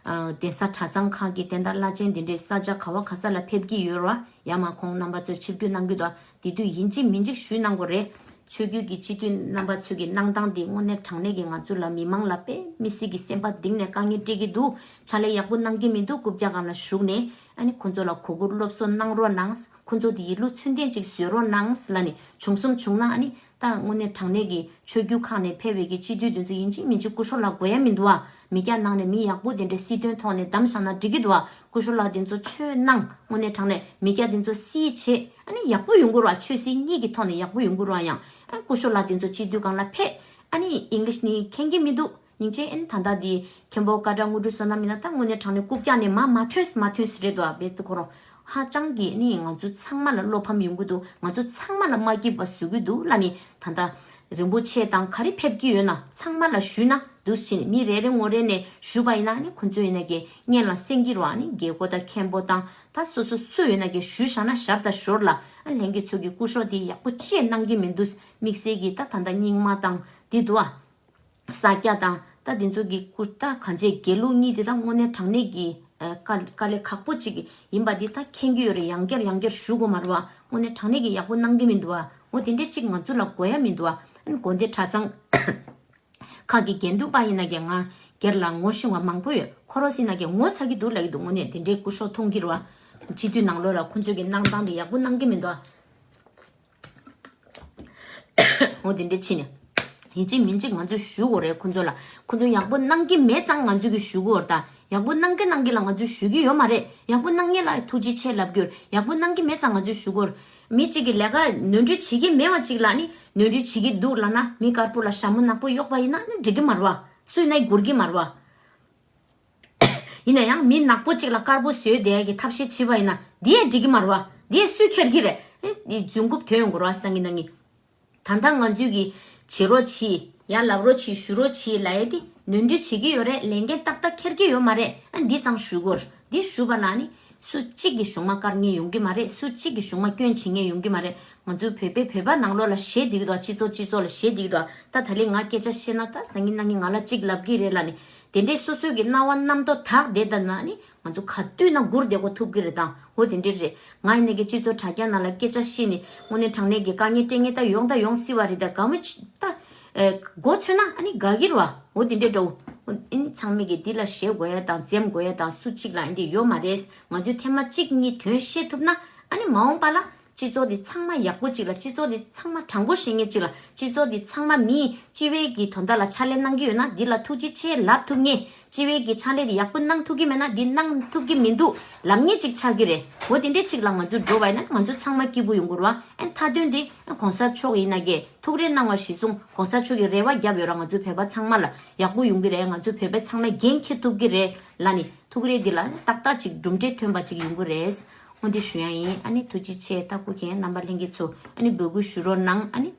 གདན་ས་གྲྭ་ཚང་ཁག་གི་དེ་འདྲ་བླ་ཆེན་དེ་འདྲས་ས་ཆ་ག་བ་ག་ས་ལ་ཕེབས་ཀྱི་ཡོད་རེད་བ། ཡར་མར་ཁོང་རྣམ་པ་ཚོས་ཆིབས་བསྒྱུར་གནང་གི་འདུག་དེ་དུས་ཡིན་གཅིག་མིན་གཅིག་ཞུས་གནང་དགོས་རེད། ཆོས་བརྒྱུད་ཀྱི་སྤྱི་འཐུས་རྣམ་པ་ཚོས་ཀྱི་གནང་སྟངས་དེ་དངོས་གནས་དྲང་གནས་ཀྱི་ང་ཚོ་ལ་མི་མང་ལ་དཔེ་མི་སྲིད་ཀྱི་སེམས་པ་གཏིང་ནས་དཀའ་ངལ་སྤྲད་ཀྱི་འདུག་ཕྱག་ལས་ཡག་པོ་གནང་གི་མི་འདུག་རྐུབ་བཀྱག་སྒང་ལ་བཞུགས་ནས་ཨ་ནི་ཁོང་ཚོ་ལ་གོ་བཀུར་སློབ་གསོ་གནང་རོགས་གནང་། ཁོང་ཚོ་དེ་ཡི་ལུགས་ཚུལ་ལྡན་ཅིག་བཟོས་རོགས་གནང་ལབ་ནས། བྱུང་སོང་བྱུང་ན་ཨ་ནི་ད་དངོས་གནས་དྲང་གནས་ཀྱི་ཆོས་བརྒྱུད་ཁག་ནས་ཕེབས་པའི་གི་སྤྱི་འཐུས་དེ་ཚོ་ཡིན་གཅིག་མིན་གཅིག་སྐུ་ཞབས་ལགས་དགོས་ཡ་མི་འདུག་ཨ། མི་སྐྱ་ནང་ནས་མི་ཡག་པོ་དེ་འདྲ་སྲིད་དོན་ཐོག་ནས་བདམས་བཞག་ན་འགྲིག་གི་འདུག་ཨ། སྐུ་ཞབས་ལགས་དེ་ཚོ་ཆོས་གནང་། དངོས་གནས་དྲང་གནས་མི་སྐྱ་དེ་ཚོ་སྲིད་བྱེད་ཨ་ནི་ཡག་པོ་ཡོང་གི་རེད་བ། ཆོས་སྲིད་གཉིས་ཀྱི་ཐོག་ནས་ཡག་པོ་ཡོང་གི་རེད་བ། ཡང་ཨ་སྐུ་ཞབས་ལགས་དེ་ཚོ་སྤྱི་འཐུས་སྒང་ལ་ཕེབས། ཨ་ནི་ཨིང་ལིཤ་ནི་མཁྱེན་གྱི་མི་འདུག་སྙིང་རྗེ། ཨ་ནི་ད་ལྟ་དེ་མཁན་པོ་ཀ་ཏྲ་དངོས་གྲུབ་བསོད་ནམས་ཡིན་ན་ད་དངོས་གནས་དྲང་གནས་རྐུབ་བཀྱག་ནས་མ་མ་ཐོན་མ་ཐོན་རེད་དོ། རྦད་དེ་ཁོ་རང་ཧ་ཅང་གི་ཨ་ནི་ང་ཚོ་ཚང་མ་ལ་བློ་ཕམ་ཡོང་གི་འདུག་ང་ཚོ་ཚང་མ་ལ་མ་སྐྱིད་པ་བཟོ་གི་འདུག་ལབ་ནི་ད་ལྟ་རིན་པོ་ཆེ་དང་ག་རེ་ཕེབས་ཀྱི་ཡོད་ན་ཚང་མ་ལ་ཞུས་ན་འདུག་ཟེར་ནས་མི་རེ་རེ་ངོ་རེ་ནས་ཞུས་པ་ཡིན་ན་ཨ་ནི་ཁོ་ཚོ་ཡིན་ན་གི་སྔོན་ལ་གསན་གྱི་རེད་བ། ཨ་ནི་རྒྱལ་སྒོ་དང་མཁན་པོ་དང་ད་སོ་སོ་སུ་ཡོད་ན་གི་ཞུས་བཞག་ན་ཞབས་དང་ཞོར་ལ་ཨ་ལྷན་རྒྱས་ཚོ་གི་སྐུ་ཞབས་དེ་ཡག་པོ་ཅི་ཡང་གནང་གི་མི་འདུག་དམིགས་བསལ་གྱི་ད་ད་ལྟ་རྙིང་མ་དང་དེ་འདུག་ཨ། ས་སྐྱ་དང་ ད་དེ་ཚོ་གི་སྐུ་ད་གང་བྱས་དགེ་ལུགས་གཉིས་དེ་ད་དངོས་གནས་དྲང་གནས་ཀྱི་ཨ་དཀའ་དཀའ་ལས་ཁག་པོ་ཅིག་ཡིན་པ་འདི་ད་མཁྱེན་གྱི་ཡོད་རེད། ཡང་བསྐྱར་ཡང་བསྐྱར་ཞུ་དགོས་མ་རེད་བ། དངོས་གནས་དྲང་གནས་ཀྱི་ཡག་པོ་གནང་གི་མི་འདུག་བ། འོ་དེ་འདྲས་ཅིག་ང་ཚོ་ལ་དགོས་ཡ་མི་འདུག་བ། ཨ་ནི་དགོན་སྡེ་གྲྭ་ཚང་ཁག་གི་དགེ་འདུན་པ་ཡིན་ན་ཀྱང་ང་སྒེར་ལ་ངོ་ཤེས་པ་མང་པོ་ཡོད། ཁོ་རང་ཡིན་ན་ཀྱང་ངོ་ཚ་གི་འདུག་ལབ་ཀྱི་འདུག་དངོས་གནས་དེ་འདྲའི་སྐུ་ཞབས་མཐོང་གི་རེད་བ། སྤྱི་འཐུས་ནང་ལོགས་ལ་ཁོ་ཚོས་ཀྱི་གནང་སྟངས་དེ་ཡག་པོ་གནང་གི་མི་འདུག་བ། འོ་དེ་འདྲ་ཕྱིན་ནས། ཡིན་གཅིག་མིན་གཅིག་ང་ཚོས་ཞུ་དགོས་རེད། ཁོ་ཚོ་ལ་ཁོ་ཚོ་ཡག་པོ་གནང་གི་མེད་ཙང་ང་ཚོས་ཀྱི་ཞུ་དགོས་རེད། ད་ཡག་པོ་གནང་གི་གནང་གི་ལ་ང་ཚོས་ཞུ་གི་ཡོད་མ་རེད། ཡག་པོ་གནང་མཁན་ལ་ཐུགས་རྗེ་ཆེ་ལབ་རྒྱུར་ཡག་པོ་གནང་གི་མེད་ཙང་ང་ཚོས་ཞུ་དགོས་རེད། མི་གཅིག་གིས་ལས་ཀ་ནོར་འཁྲུལ་བྱེད་ཀྱི་མེད་པ་གཅིག་ལ་ནི་ནོར་འཁྲུལ་བྱེད་ཀྱི་འདུག་ལབ་ན། མི་དཀར་པོ་ལ་ཞྭ་མོ་ནག་པོ་གཡོགས་པ་ཡིན་ན་ནི་འགྲིག་གི་མ་རེད་བ། སུ་ཡིན་ན་འགྱུར་གྱི་མ་རེད་བ། ཡིན་ན་ཡང་མི་ནག་པོ་གཅིག་ལ་དཀར་པོ་བཟོས་བསྡད་ཀྱི་ཐབས་ཤེས་བྱེད་པ་ཡིན་ན་འདི་ཡང་འགྲིག་གི་མ་རེད་བ། འདི་ཡང་སུས་འཁྱེར་གྱི་རེད། ཨེ་འདི་རྫུན་རྐུབ་ཐོན་ཡོང་གི་རེད་བ། སང་གི་ན་ངི། ད་ལྟ་ང་ཚོས་ཀྱི་བྱེད་རོགས་བྱེད། ཡ་ལབ་རོགས་བྱེད། ཞུ་རོགས་བྱེད་ལབ་ཡ་དེ་ནོར་འཁྲུལ་བྱེད་ཀྱི་ཡོད་རེད། ལས་འགན་ཏག་ཏག་འཁྱེར་གྱི་ཡོད་མ་རེད། ཨ་འདི་ཙང་ཞུ་དགོས། འདི་ཞུ་བ་ན་ནི་སུ་གཅིག་གིས་གཞུང་མ་བཀར་མཁན་ཡོང་གི་མ་རེད། སུ་གཅིག་གིས་གཞུང་མ་སྐྱོན་བྱེད་མཁན་ཡོང་གི་མ་རེད། ང་ཚོའི་བོད་པའི་བོད་པ་ནང་ལོགས་ལ་བཤད་བསྡད་ཀྱི་འདུག་སྤྱི་ཚོགས་སྤྱི་ཚོགས་ལ་བཤད་བསྡད་ཀྱི་འདུག་ད་ད་ལན་ང་སྐད་ཆ་བཤད་ན་ད་སང་གི་ན་ངི་ང་ལ་གཅིག་ལབ་ཀྱི་རེད་ལབ་ནི། དེ་འདྲའི་སོ་སོའི་གི་སྣང་བ་རྣམ་རྟོག་དག་བསྡད་ད་ན་ནི་ང་ཚོ་ག་དུས་ན་སྒུར་བསྡད་དགོས་ཐུབ་ཀྱི་རེད། ད་འོ་དེ་འདྲ་རེད། ང་ཡིན་ན་གི་སྤྱི་ཚོགས་དྲ་རྒྱ་ནང་ལ་སྐད་ཆ་བཤད་ནི་དངོས་གནས་དྲང་གནས་ཀྱི་དཀའ་ངལ་སྤྲད་མཁན་ད་ཡོང་ད་ཡོང་སྲིད་པ་རེད། ད་དགའ་མོ་ཅི་ད་ཨེ་མགོ་ཚོས་ན་ཨ་ནི་དགའ་གི་རེད་བ། འོ་དེ་འདྲ་འདྲ་བོ། ཨ་ནི་ཚང་མས་གི་འདི་ལ་ཞེད་དགོས་ཡ་དང་འཛེམ་དགོས་ཡ་དང་སུ་གཅིག་ལ་ཨ་འདྲ་ཡོད་མ་རེད། ང་ཚོས་ཐེངས་མ་གཅིག་གཉིས་དོན་ཤེས་ཐུབ་ན་ཨ་ནི་མ་འོངས་པ་ལ། སྤྱི་ཚོགས་འདི་ཚང་མ་ཡག་པོ་ཅིག་ལ། སྤྱི་ཚོགས་འདི་ཚང་མ་དྲང་པོ་བཤད་མཁན་ཅིག་ལ། སྤྱི་ཚོགས་འདི་ཚང་མ་མིས་སྤྱི་བའི་གི་དོན་དག་ལ་ཕྱག་ལས་གནང་གི་ཡོད་ན་འདི་ལ་ཐུགས་རྗེ་ཆེ་ལབ་ཐུབ་མཁན། སྤྱི་བའི་གི་ཕྱག་ལས་འདི་ཡག་པོ་གནང་ཐུབ་ཀྱི་མེད་ན་འདི་གནང་ཐུབ་ཀྱི་མི་འདུག་ལབ་མཁན་ཅིག་ཆགས་ཀྱི་རེད། འོ་དེ་འདྲས་ཅིག་ལ་ང་ཚོ་འགྲོ་བ་ཡིན་ན་ང་ཚོ་ཚང་མ་སྐྱིད་པོ་ཡོང་གི་རེད་བ། ཨ་ནི་མཐའ་དོན་འདི་གོང་ས་མཆོག་ཡིན་ན་གི་ཐུགས་རེ་གནང་བ་གཞིར་བཟུང་གོང་ས་མཆོག་གིས་རེ་བ་བརྒྱབ་ཡོད་ར། ང་ཚོ་བོད་པ་ཚང་མ་ལ་ཡག་པོ་ཡོང་གི་རེད། ང་ཚོ་བོད་པ་ཚང་མས་འགན་འཁྱེར་ཐུབ་ཀྱི་རེད་ལབ་ནི། ཐུགས་རེ་འདི་ལ་ཏག་ཏག་ཅིག་གྲུབ་འབྲས་ཐོན་པ་ཅིག་ཡོང་གི་རེད། འོ་འདི་ཞུ་ཡ་ཡིན། ཨ་ནི་ཐུགས་རྗེ་ཆེ། ད་སྐུ་མཁྱེན་རྣམ་པ་ལྷན་རྒྱས་ཚོ་ཨ་ནི་འབོད་སྐུལ་ཞུ་རོགས་གནང་། ཨ་ནི་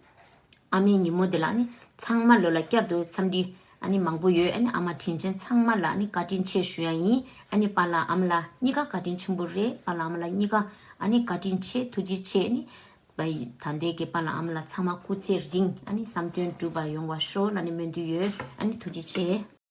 ཨ་མའི་ཉིན་མོ་འདི་ལ་ཨ་ནི་ཚང་མ་ལོ་ལ་བསྐྱར་དུ་འཚམས་འདྲི་ཨ་ནི་མང་པོ་ཡོད། ཨ་ནི་ཨ་མ་དྲིན་ཅན་ཚང་མ་ལ་ཨ་ནི་བཀའ་དྲིན་ཆེ་ཞུ་ཡ་ཡིན། ཨ་ནི་པཱ་ལགས་ཨ་མ་ལགས་གཉིས་ཀ་བཀའ་དྲིན་ཆེན་པོ་རེད། པཱ་ལགས་ཨ་མ་ལགས་གཉིས་ཀ་ཨ་ནི་བཀའ་དྲིན་ཆེ། ཐུགས་རྗེ་ཆེ། ཨ་ནི་ད་ལྟའི་གི་པཱ་ལགས་ཨ་མ་ལགས་ཚང་མ་སྐུ་ཚེ་རིང་ཨ་ནི་བསམ་དོན་འགྲུབ་པ་ཡོང་བ་ཤོག་ལབ་ནས་སྨོན་འདུན་ཡོད། ཨ་ནི་ཐུགས་རྗེ་ཆེ།